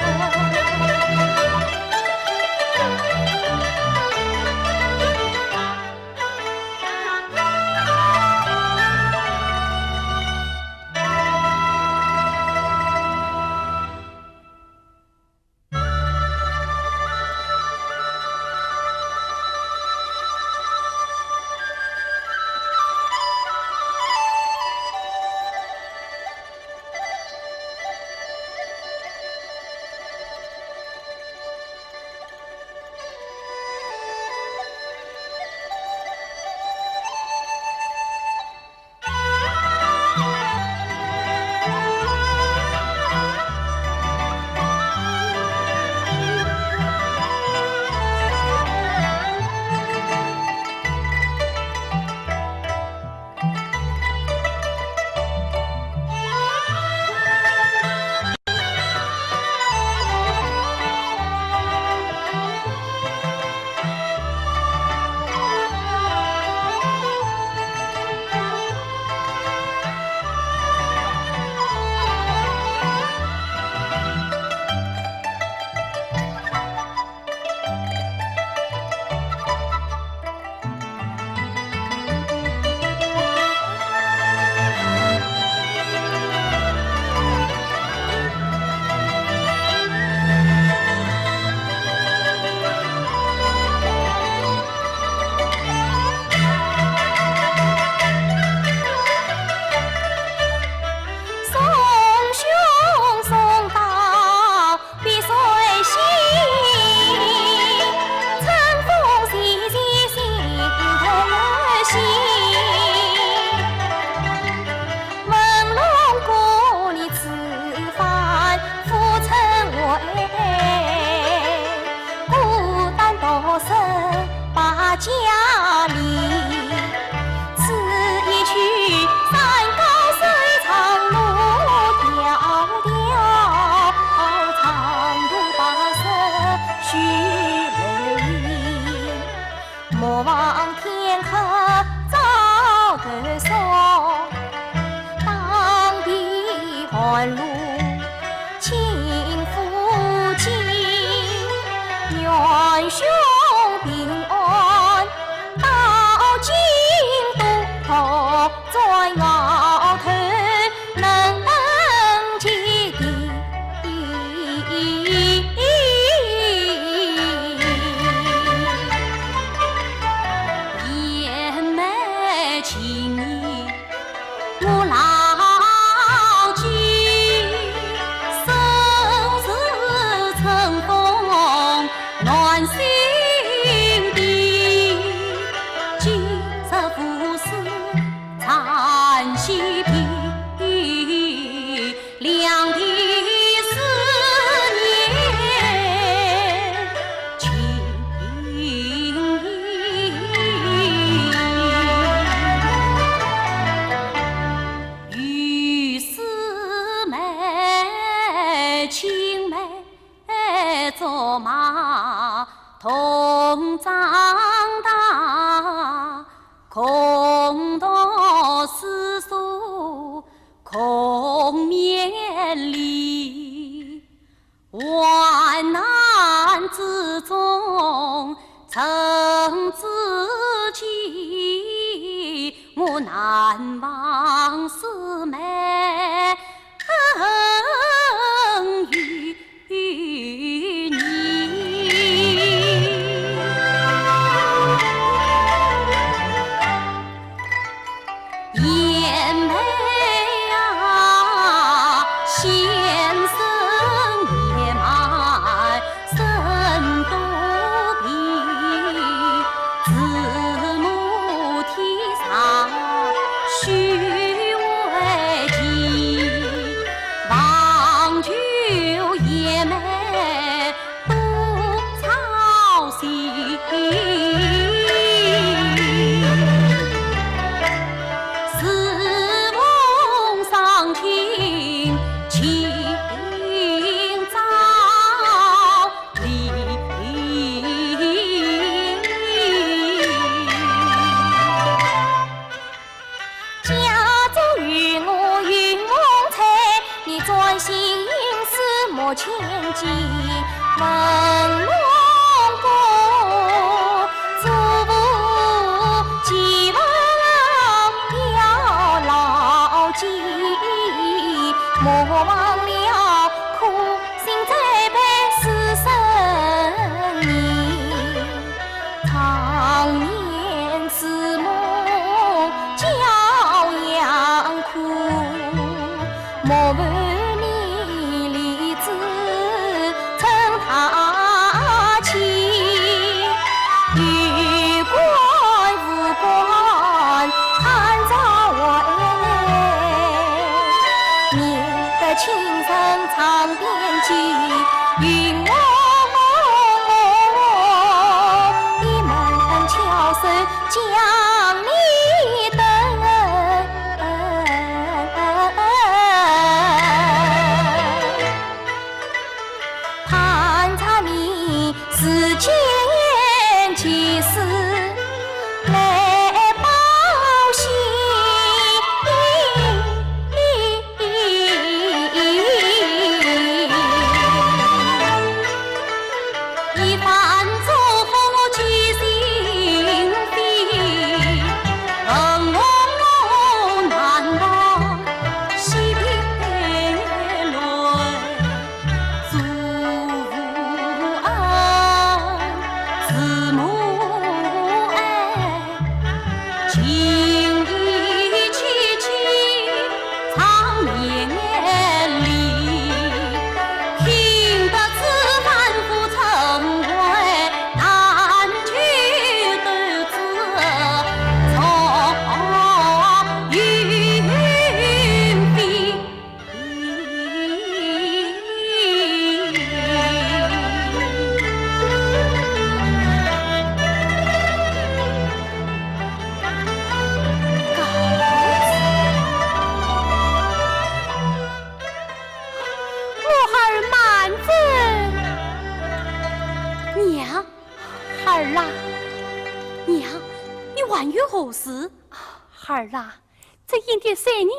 兄平安，到京都在外头能登基地。贤妹请你 我牢记，生死春风暖心地，今生浮世叹息别，两地思念情意。 与师妹青梅竹马同长大，共读诗书共勉励。 患难之中成知己，我难忘师妹恩于你。 贤妹啊，先生年迈身多病，慈母天上须为情，望救贤妹 多操心。时逢丧亲尽早离。 家中有我云凤钗，你专心吟诗莫牵记。文龙哥，祖父既亡要牢记，莫忘了苦心栽培师生你。 常念慈母教养苦，莫问你立志成大器。有官无官看朝为，念得青山长点酒，云 一门巧手将你登。盼着你时间及时来报信。 一番祝福记心间，恩我难忘惜别离。祖父恩，慈母爱， 情义戚戚长绵里，听得此番赴城外，难去得知从云飞。 我儿慢走。娘。孩儿啊。娘，你还有何事？孩儿啊，这饮的水呢，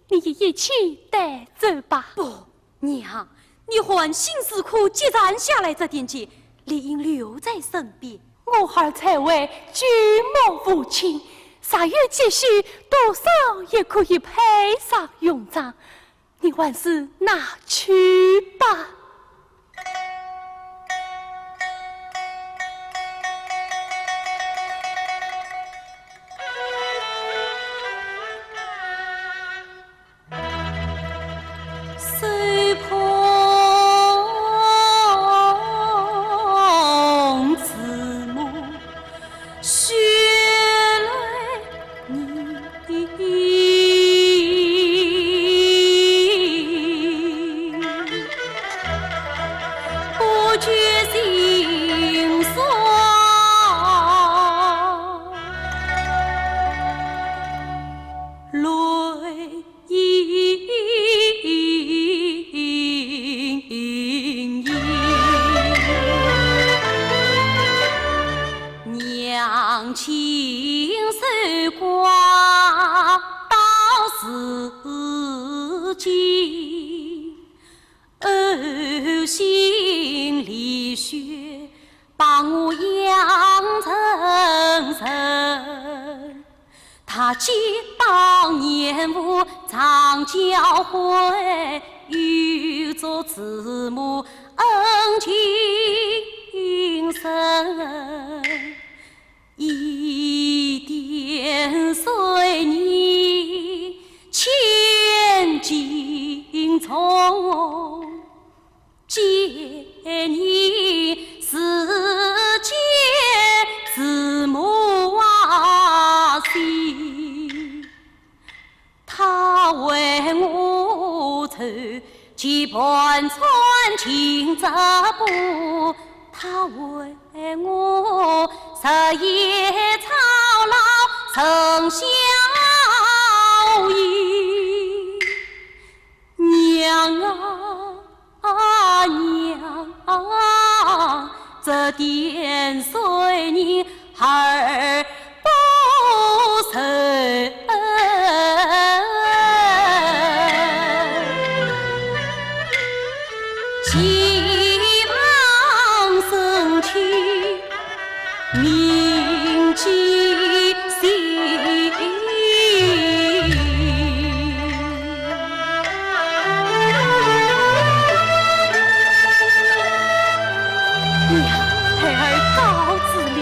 你也一起带走吧。不，娘，你还心似苦，积攒下来这点钱，理应留在身边。我儿才会举目无亲，若有急需，多少也可以派上用场。你还是拿去吧。 娘亲守寡到如今，呕心沥血把我养成人。 她既当年武常教诲，又作慈母恩情深。一点岁年千斤重， 见你时见慈母啊心。她为我抽几盘穿情织布，她为我日夜操劳成孝衣。 娘啊，娘啊，这点岁人儿不愁。寄望生去 铭记心。娘，孩儿告辞了。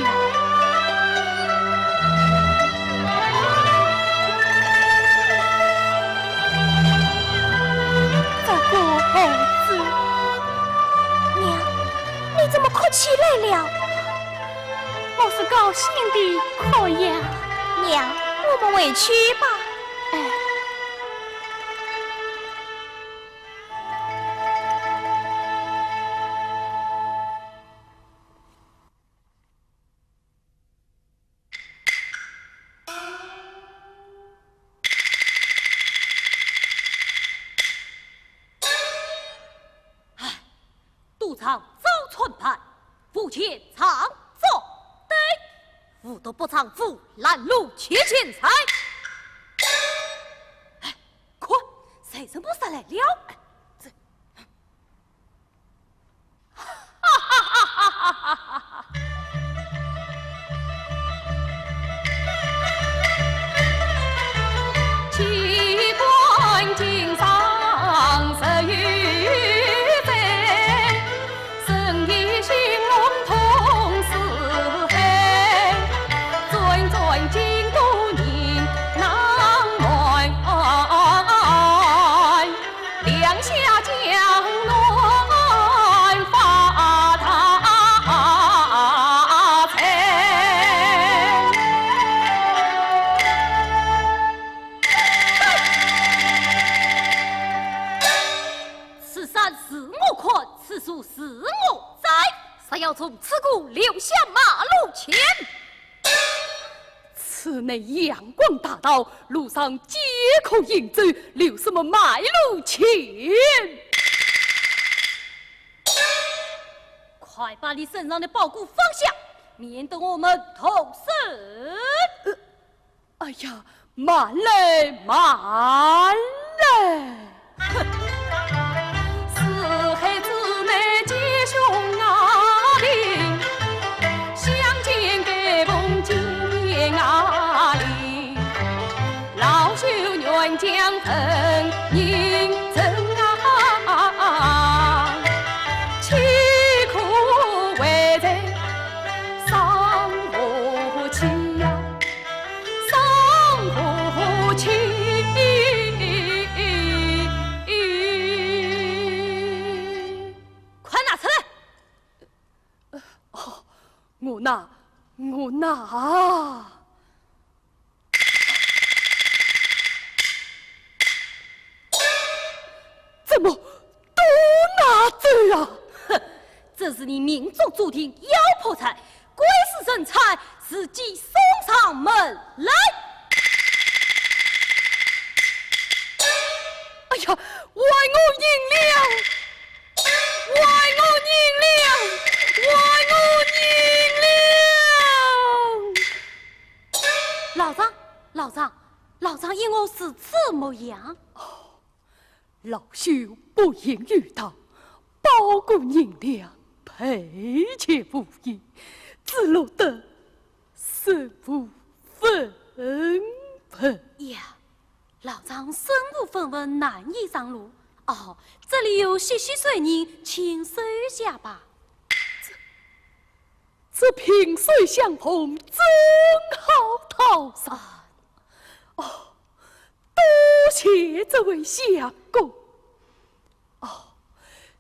这个孩子。娘，你怎么哭起来了？ 我是高兴的哭呀。娘，我们回去吧。哎。 都唱早春牌，无钱唱作对，无毒不唱腐烂路七千载。哎，看，财神菩萨来了。哎，这，哈哈哈哈哈哈！ 此山是我看，此树是我栽，若要从此处留下马路钱。 此乃阳关大道，路上皆可行走，留什么买路钱？快把你身上的包裹放下，免得我们动手。呃，哎呀，慢来，慢来。哼！四海之内皆兄弟，我拿，我拿！怎么都拿走啊？哼，这是你命中注定要破财，归世神差，自己送上门来。哎呀，还我银两！ 还我银两！还我银两！老丈，老丈，老丈因何如此模样？哦，老朽不言语道，包裹银两，赔钱无益，只落得身无分文。呀， 老丈身无分文，难以上路。哦，这里有些许碎银，请收下吧。这萍水相逢，正好道上。哦，多谢这位相公。 哦，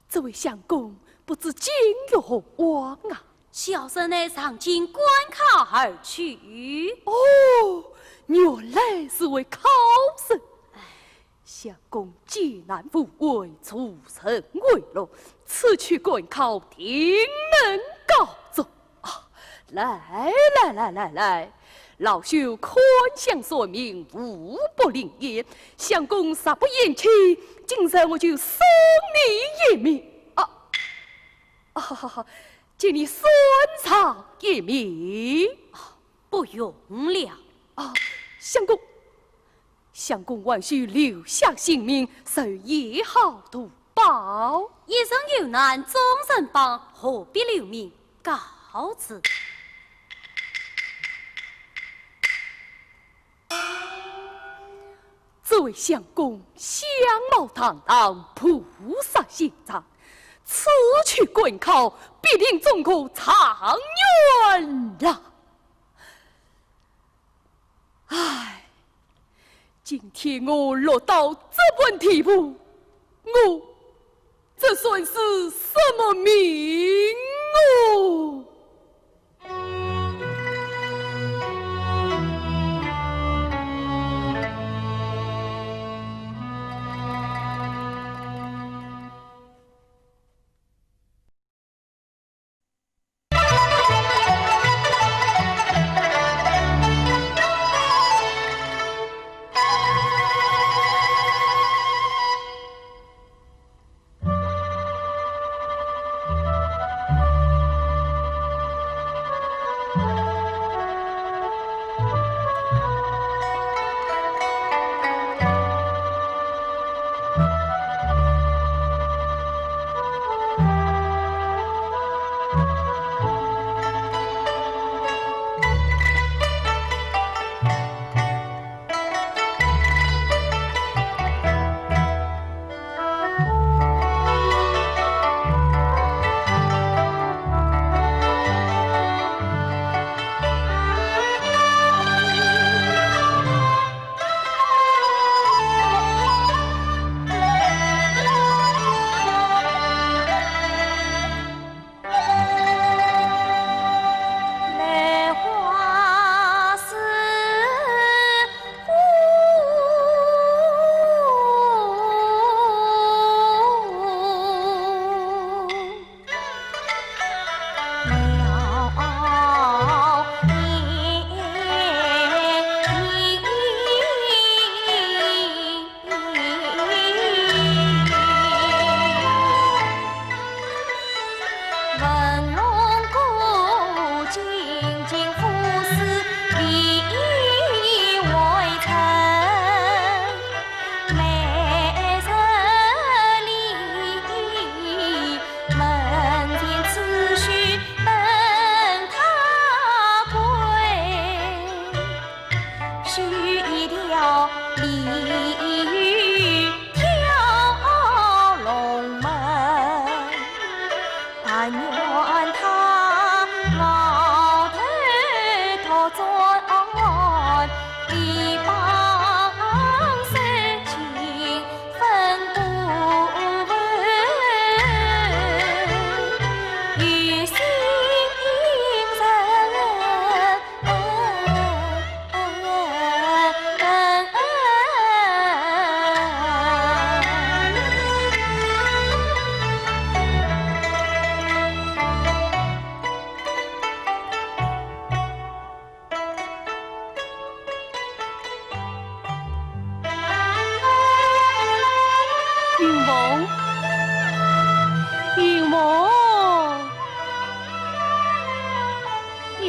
这位相公不知今有何往啊？小生乃上京赶考而去。哦，原来是位考生。唉，相公艰难无为，助人为乐，此去赶考定能高中。 啊，来来来来来，老朽看相算命，无不灵验，相公若不嫌弃，今日我就送你一命。啊，啊，给你算上一命。啊，不用了。啊，相公， 相公还需留下性命，日后好图报。一人有难终身帮，何必留名告辞。这位相公相貌堂堂，菩萨心肠，此去赶考，必定中个状元啦。 唉，今天我落到这般地步，我这算是什么命哦？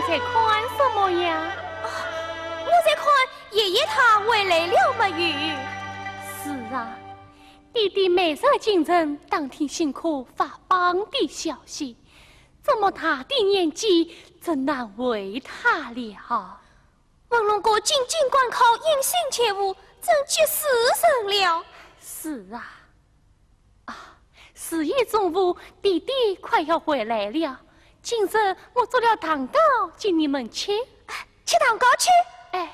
在看什么呀？啊，我在看爷爷他回来了没有。是啊，爹爹每日进城打听辛苦发放的消息，这么大的年纪，真难为他了。文龙哥进京赶考，隐姓埋伏，真急死人了。是啊。 啊，时已中午，爹爹快要回来了。今日我做了蛋糕给你们吃。啊，吃蛋糕吃？哎。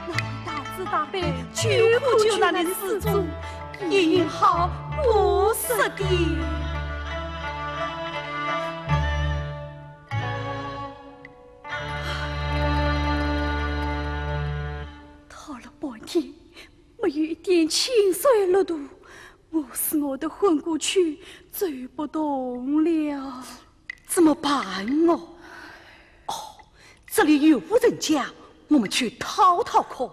那位大慈大悲、救苦救难的施主，一定好不舍的。 讨了半天，没有一点清水落肚，我是饿得昏过去，走不动了。怎么办哦？哦，这里有户人家，我们去讨讨看。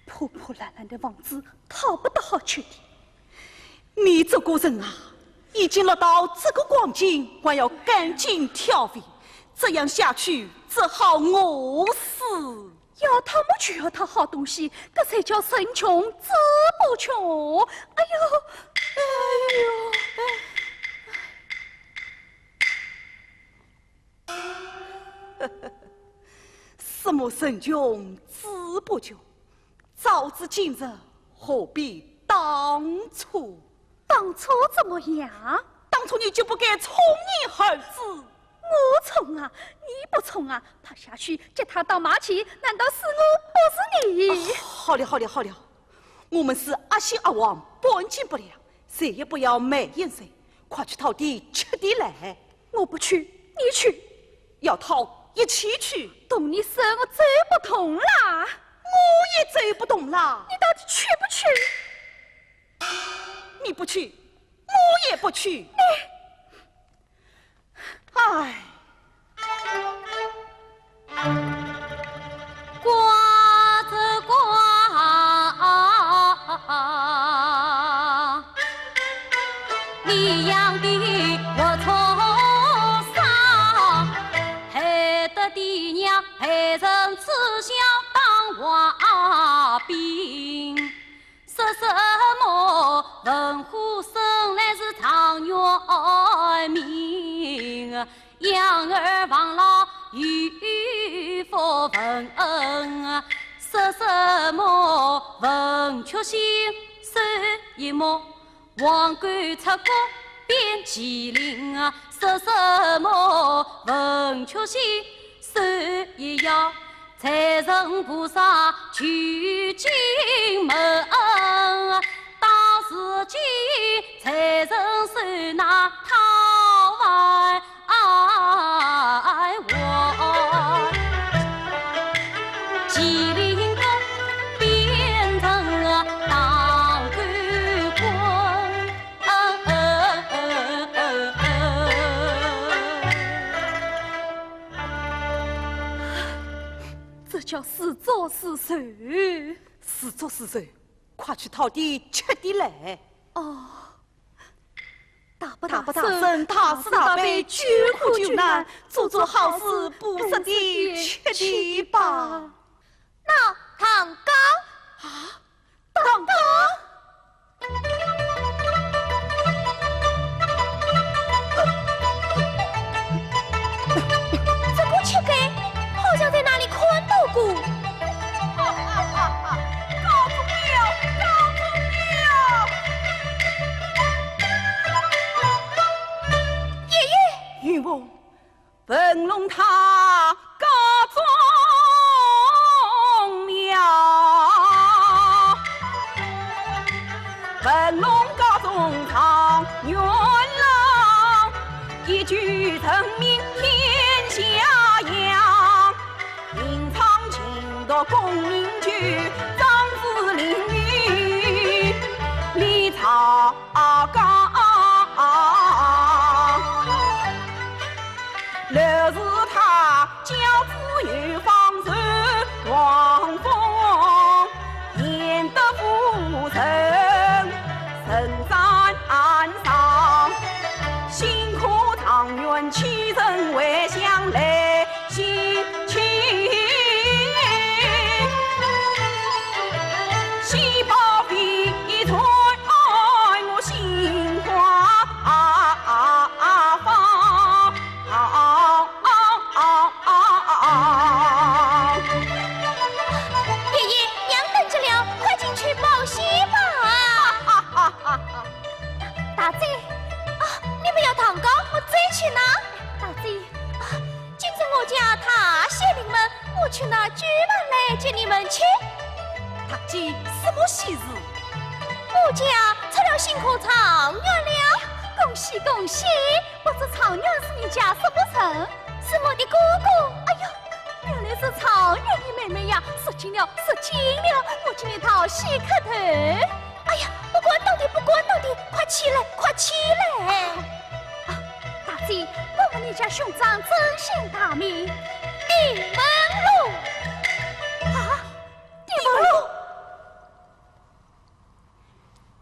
破破烂烂的房子，讨不得好吃的。你这个人啊，已经落到这个光景，还要赶尽挑肥，这样下去，只好饿死。要讨么就要讨好东西，这才叫人穷志不穷。哎呦，哎呦，哎。 什么人穷志不穷？早知今日，何必当初？当初怎么样？当初你就不该冲你儿子。我冲啊？你不冲啊？他下去给他当马去，难道是我不是你？哦，好了，好了，好了，我们是阿信阿旺，半斤八两，谁也不要埋怨谁，快去讨点吃的来。 我不去，你去。要讨，一起去。同你说，我走不动啦。我也走不动啦。你到底去不去？你不去，我也不去。你……唉。 刮子刮，你养的活畜生，害得爹娘陪人吃笑当坏兵。 说什么文武生来是状元命，养儿防老有福分。说什么文曲星，说一目，皇冠出宫变麒麟。说什么文曲星，说一妖， 财神菩萨求进门，到如今财神收那讨饭碗。麒麟宫变成当官官。 这叫自作自受。自作自受，快去讨点吃的来。哦，大大不大生，大是大非，救苦救难，做做好事，不失的确的吧。那糖糕？啊，糖糕？这个乞丐好像在哪里看到过。哈哈哈哈，告诉你哦，告诉你哦。爷爷。云凤，文龙他告状了。文龙告状状元郎，一举成名天下扬。 吟唱琴读功名就，壮志凌云里照耀。若是他教子有方，受王封，贤德夫人，人山上，辛苦状元岂曾回乡来 心情，喜报非传，我心花放。爷爷，娘等着了，快进去报喜吧。大姐，啊，你们要糖糕，我再去拿。大姐，啊， 今日我家大喜临门，我去拿酒盘来接你们去。大姐，什么喜事？我家出了新科状元了。恭喜恭喜！不知状元是你家什么人？是我的哥哥。哎呀，原来是状元的妹妹呀，失敬了，失敬了，我今天讨喜磕头。哎呀，不管到底，不管到底，快起来，快起来！ 啊，大姐，问问你家兄长尊姓大名？丁文龙。啊，丁文龙？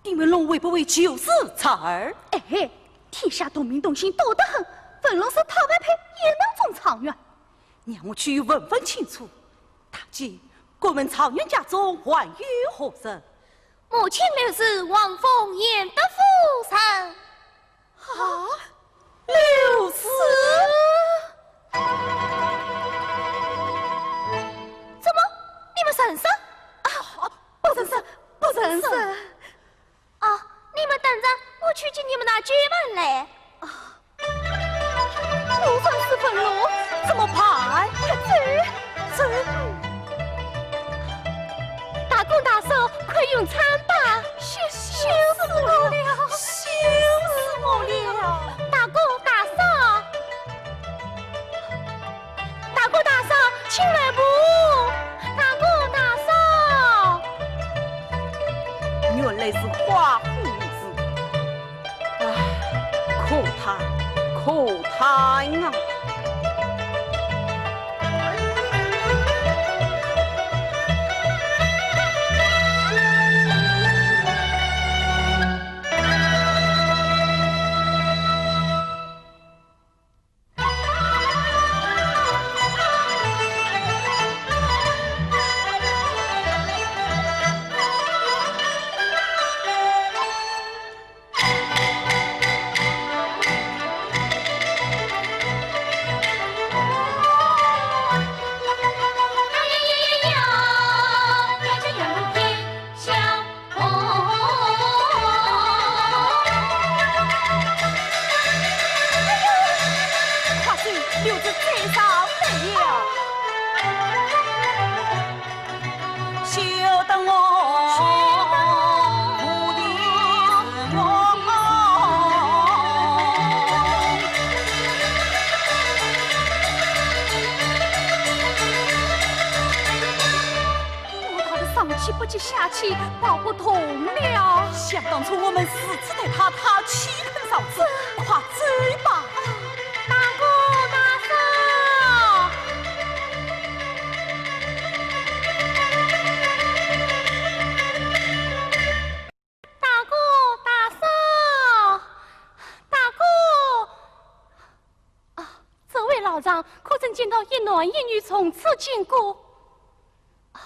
丁文龙会不会就是这儿？哎嘿，天下同名同姓多得很，文龙是特别配也能中状元。让我去问问清楚。大姐，敢问状元家中还有何人？母亲刘氏，王封贤德夫人。 啊，刘氏？怎么，你们认识？啊，不认识，不认识。啊，你们等着，我去给你们拿酒盘来。啊，不认识文龙，怎么办？快走，走。大哥大嫂，快用餐吧。 羞死我了，羞死我了！大哥大嫂，大哥大嫂，请留步！大哥大嫂。原来是花虎女子，唉，可叹，可叹啊！ 快走，刘氏再上来了。 休得我，休得我，无地自容。我大的上气不接下气，跑不动了。想当初我们四次待他，他岂肯饶子？快走吧。大哥大嫂。 大哥大嫂，大哥上，可曾见到一男一女从此经过？啊，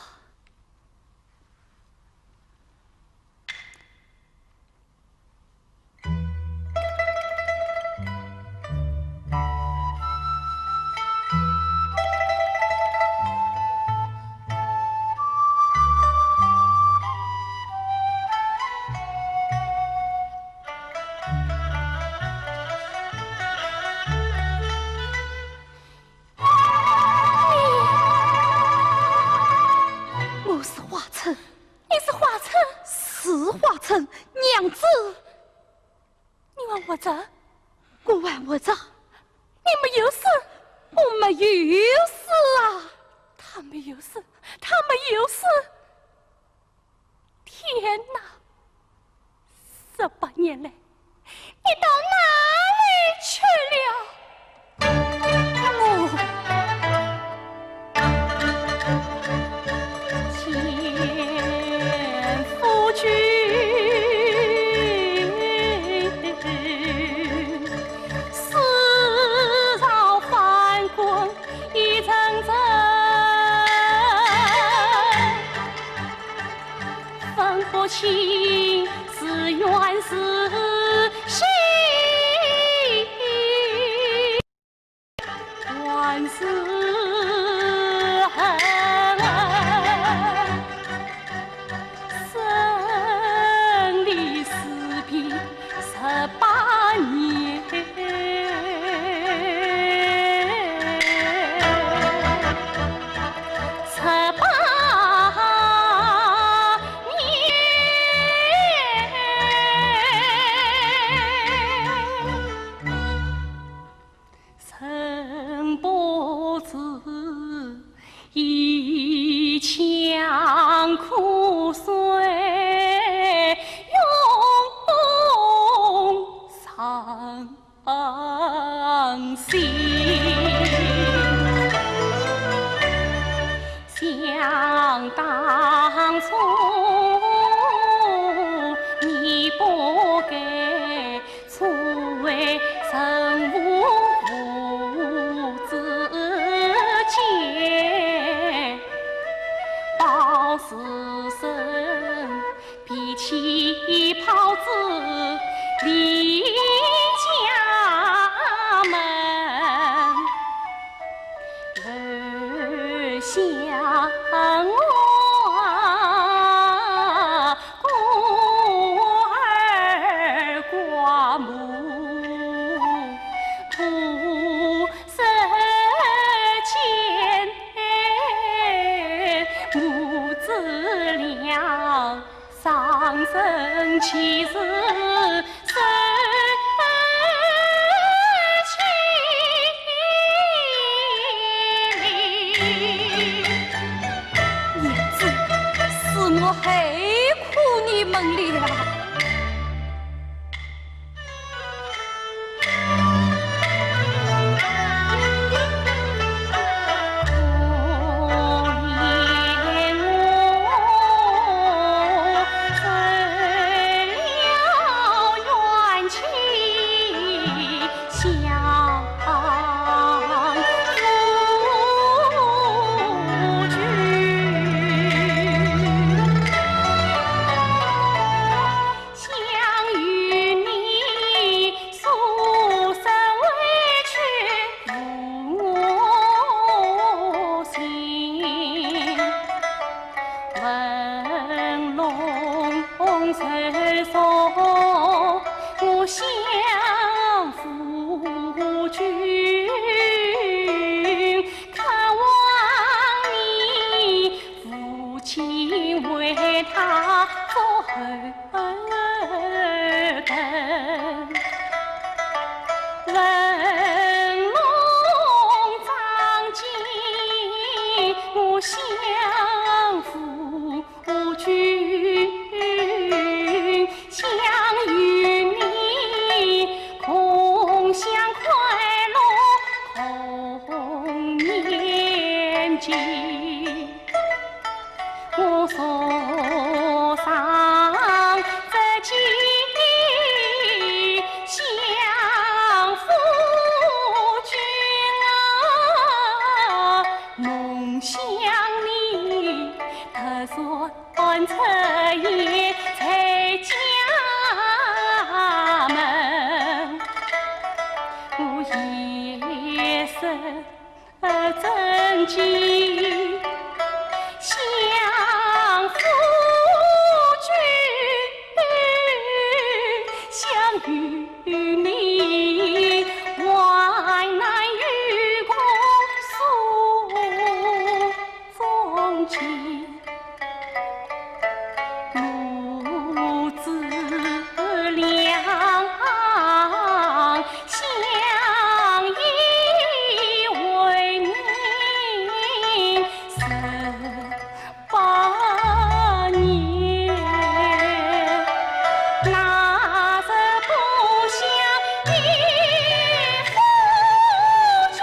我是华琛。你是华琛？是华琛，娘子。你还活着？我还活着。你没有死？我没有死啊！他没有死，他没有死。 天哪，十八年来，你到哪里去了？我，前夫君，世上翻滚 一阵阵，分不清是冤是情，还是恨。 生离死别十八年，十八年。 人不知，一腔苦水涌上心。想当初，你不该 错为人父之见，报时辰，提起袍子离家门。 留下我孤儿寡母，不忍见母子俩。 伤心其事受其累。娘子，是我害苦你们了。与你患难与共诉衷情。母子两相依为命十八年，那日不想你夫君。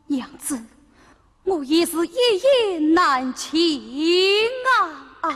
娘子，我也是一言难尽啊！啊！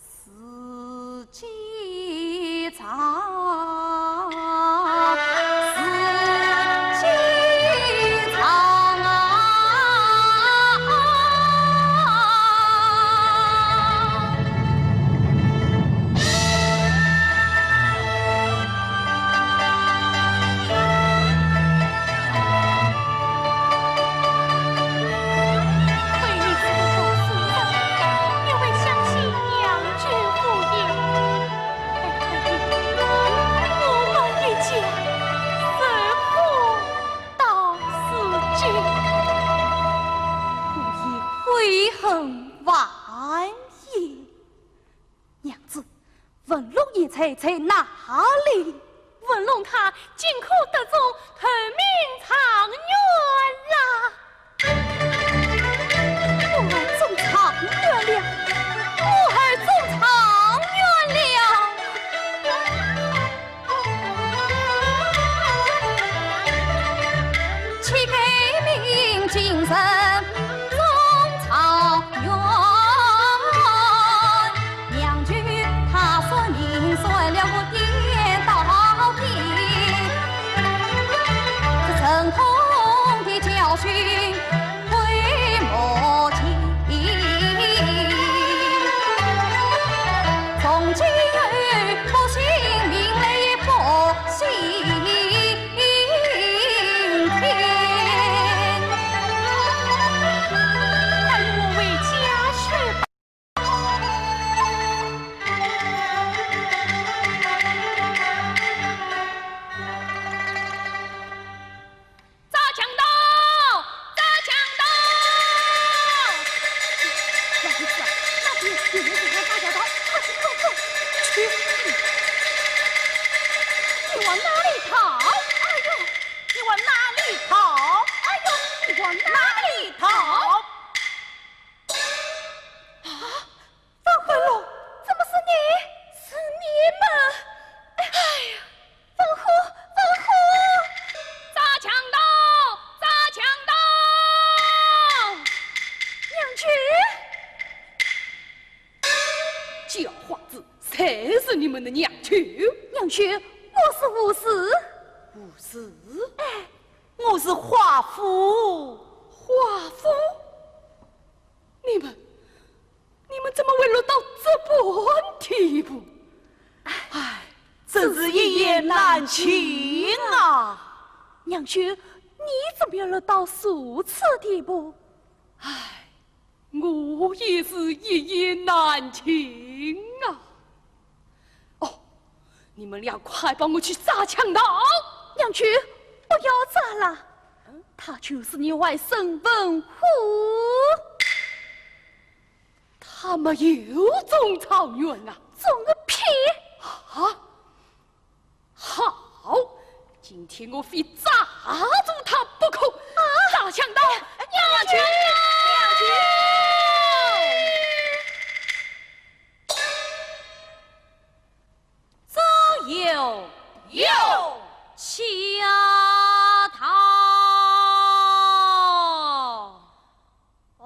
世间长，世间长啊。为你自己做书生，也未相信娘舅无言。 我们一家受苦到如今，我已悔恨晚矣。娘子，文龙现在在哪里？文龙他竟可得中头名状元啦！ 我儿中状元了，我儿中状元了。岂敢命今日中状元？ 娘舅他说明说了我颠倒的，这成功的教训会莫及。从今后不信命来不信天。带我回家去吧。 抓强盗！抓强盗！老爷子啊，那边有人在抓强盗，快去快走！去！你往哪里逃？哎呦，你往哪里逃？哎呦，你往哪里逃？啊， 方文龙，怎么是你？是你们！哎呀，方虎，方虎！抓强盗！抓强盗！娘舅！叫花子，谁是你们的娘舅？娘舅，我是无事。无事？哎。我是华夫。华夫？ 你们，你们怎么会落到这般地步？唉，真是一言难尽啊！娘舅，你怎么要落到如此地步？唉，我也是一言难尽啊！ 哦，你们俩快帮我去抓强盗！娘舅，不要抓了，他就是你外甥文虎。他没有中状元啊！中个屁！啊？好，今天我非抓住他不可！啊！抓强盗！娘舅！娘舅！ 左右右下逃。哦。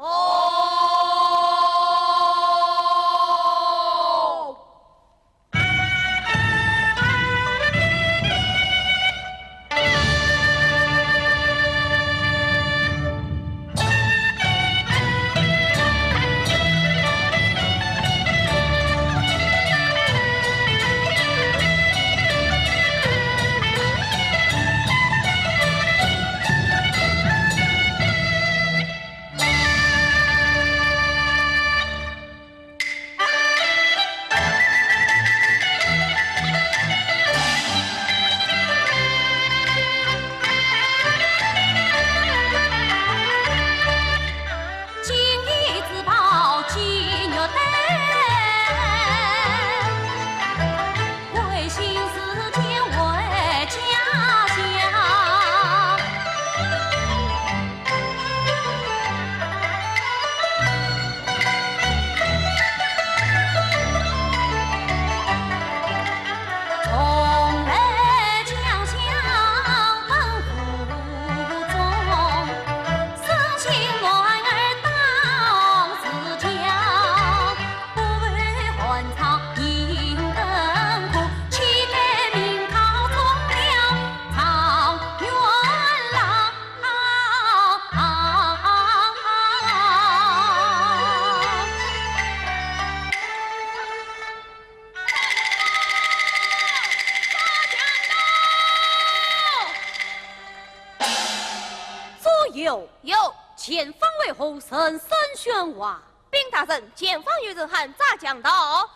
有。有。前方为何人声喧哗？禀大人，前方有人喊炸强盗。啊！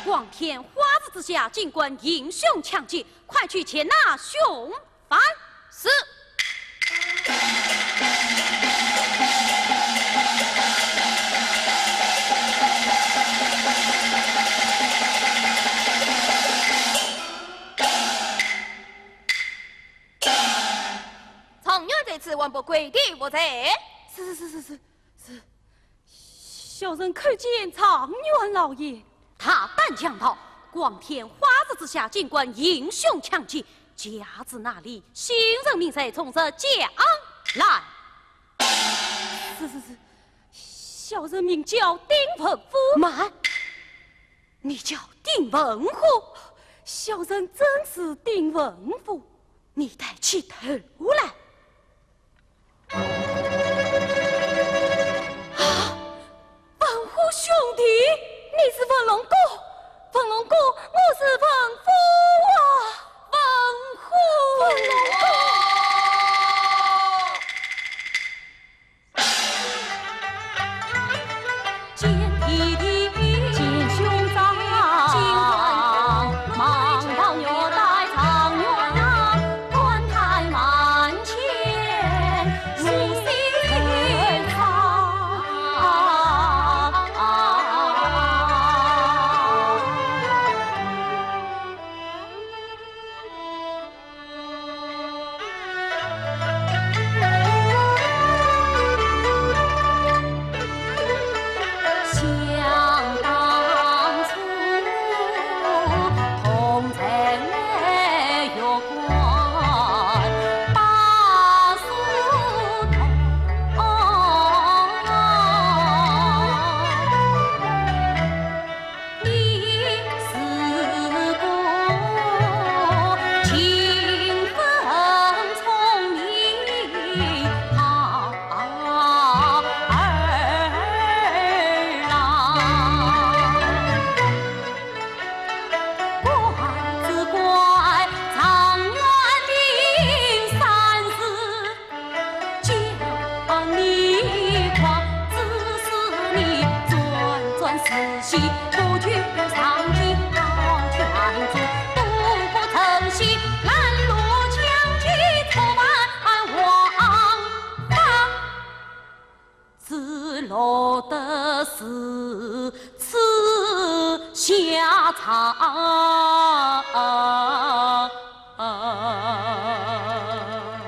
光天化日之下，竟敢行凶抢劫，快去擒拿凶犯。是。 状元在此，还不跪地服罪？是是是是是是。小人叩见状元老爷。大胆强盗，光天化日之下竟敢行凶抢劫，家住哪里？姓甚名谁，从实讲来。是是是，小人名叫丁文虎。慢，你叫丁文虎？小人正是丁文虎。 你抬起头来。啊，文虎兄弟，你是文龙哥？文龙哥，我是文虎啊。文虎。文龙哥。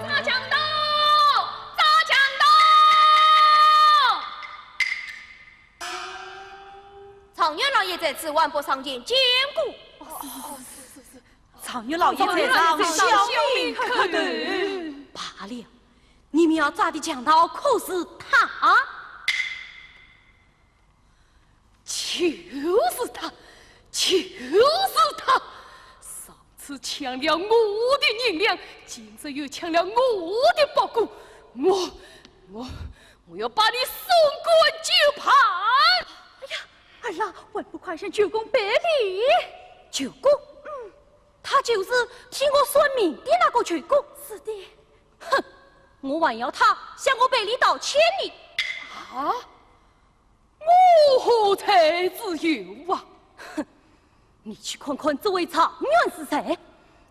抓强盗！抓强盗！ 状元老爷在此，还不上前见过？状元老爷在上，小民叩头。罢了，你们要抓的强盗可是他？就是他，就是他！上次抢了我的银两，今日又抢了我的包裹，我，我， 我要把你送官究办！哎呀，儿啊，还不快向舅公赔礼？舅公？嗯，他就是替我算命的那个舅公。是的。哼，我还要他向我赔礼道歉呢。啊？我何罪之有啊？哼， 你去看看这位状元是谁？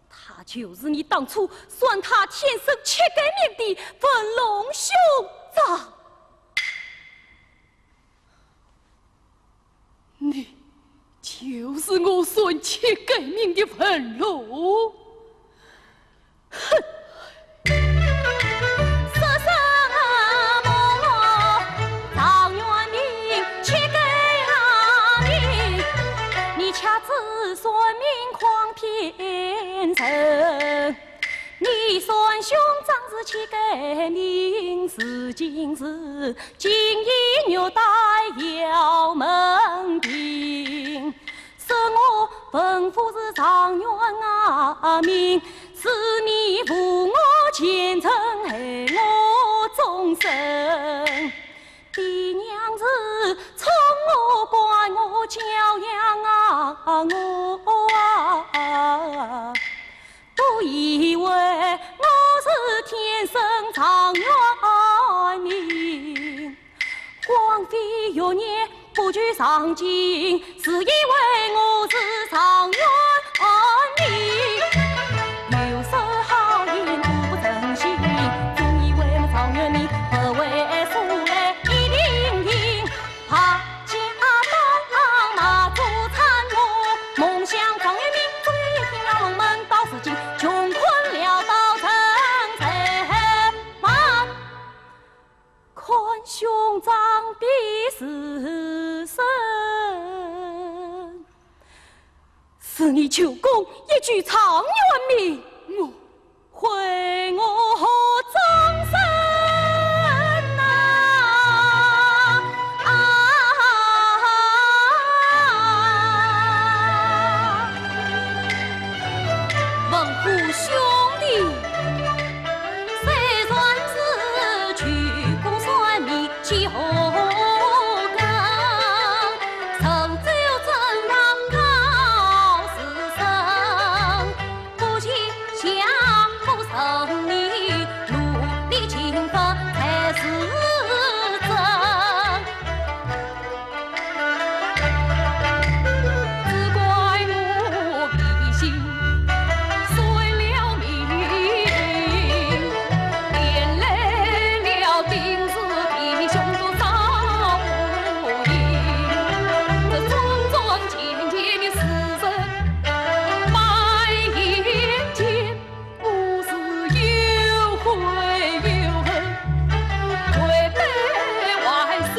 他就是你当初算他天生缺根命的文龙兄长。你就是我算缺根命的文龙？ 哼！说什么状元命，缺根命，你掐指算命诓骗人。你算兄长是缺根命，如今是金衣玉带要门庭。 说我文虎是状元啊命，是你负我前程，害我终身。爹娘是宠我、管我、教养啊我啊，不以为举上京，自以为我是状元哩。有说好言不曾信，总以为我状元哩，不为所累一定定。怕家当马足参谋，梦想状元命，终有一天要龙门到紫金，穷困潦倒人才满。 看兄长的时辰，是你舅公一举状元命，我，毁我终身呐！啊！文虎兄弟， 虽然是举公算命几何更，成就正当高士生，不计下不成你，努力勤奋才是真。 只怪我脾性衰了命，连累了丁氏弟兄多少不幸。这桩桩件件的事实，满眼间 我是又悔又恨，愧对外甥。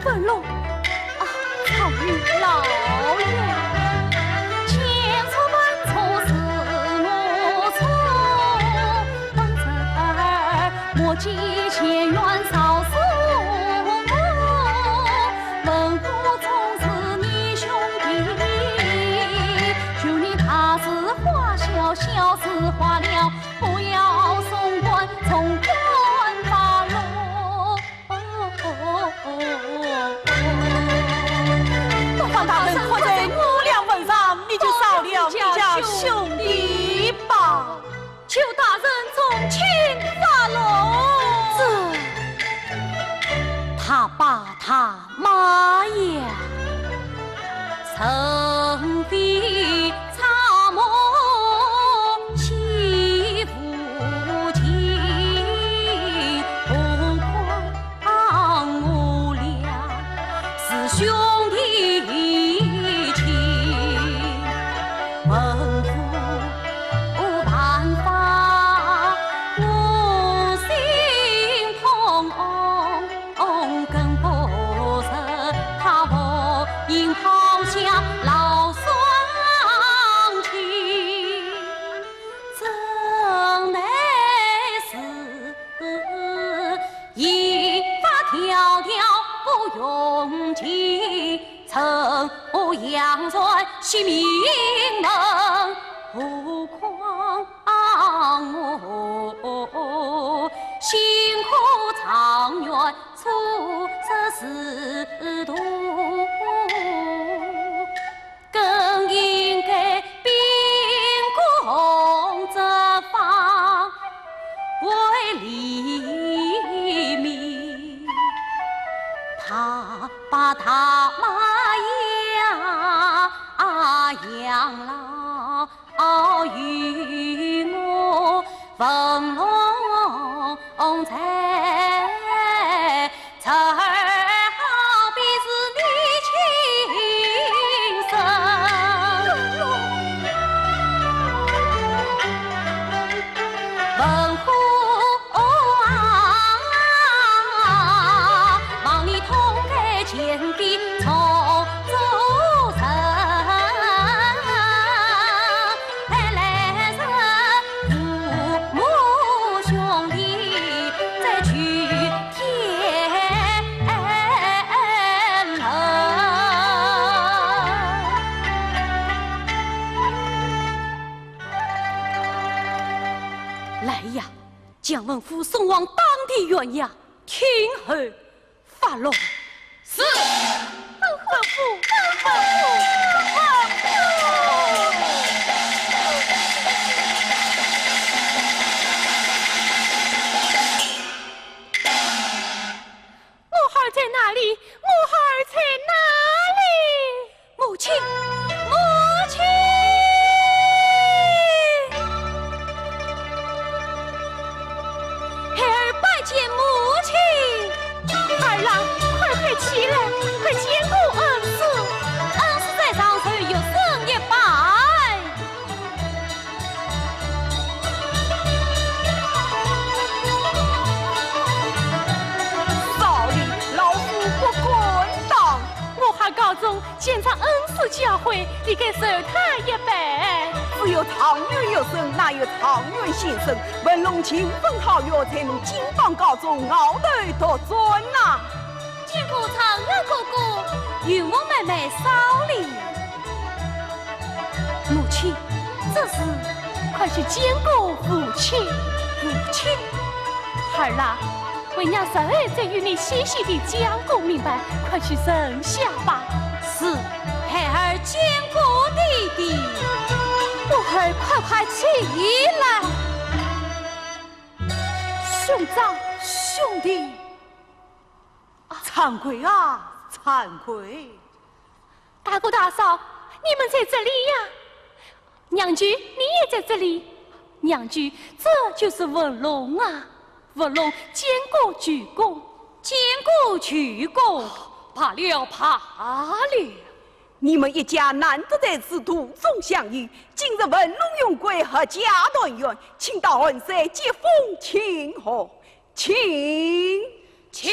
文龙，啊，状元老爷，千错万错是我错，本是 莫计前缘少是我，文虎总是你兄弟，求你大事化小，小事化了，不要送官，从官发落。不妨大人看在我俩份上，你就饶了你家兄弟吧。 求大人从轻发落。这，他把他骂呀，成非差莫欺负尽，何况 我俩是兄弟情，文虎无办法，我心痛更不忍，他无心抛下老双亲，真乃是 一发条条不容情，成何养儿惜名门，何况我辛苦状元出身仕途。 更应该秉公执法为黎民。他把大妈呀养老于我，文龙在 这儿好比是你亲生。文虎啊，望你痛改前非，重做人。 来来人，父母兄弟再聚天门。来呀，将文虎送往当地县衙，听候 发落。是。吩咐，吩咐，吩咐。哪里？我孩儿在哪里？母亲，母亲！孩儿拜见母亲。儿啊，快快起来，快见过恩师。恩师在上，受学生一拜。 少礼，老夫不敢当。我孩儿高中见着恩师教诲，你该受他一拜。只有状元学生，哪有状元先生？文龙勤奋好学，才能金榜高中，鳌头夺尊呐。见过状元哥哥，云凤妹妹少礼。 母亲，这事快去见过父亲。父亲？孩儿啊，为娘稍后再与你细细地讲个明白，快去坐下吧。是，孩儿见过爹爹。我儿快快起来。兄长，兄弟。惭愧啊，惭愧。 大哥大嫂，你们在这里呀？娘舅，你也在这里？娘舅，这就是文龙啊。文龙见过舅公。见过舅公，罢了，罢了。你们一家难得在此途中相遇，今日文龙荣归，阖家团圆，请到寒舍接风庆贺。请。请。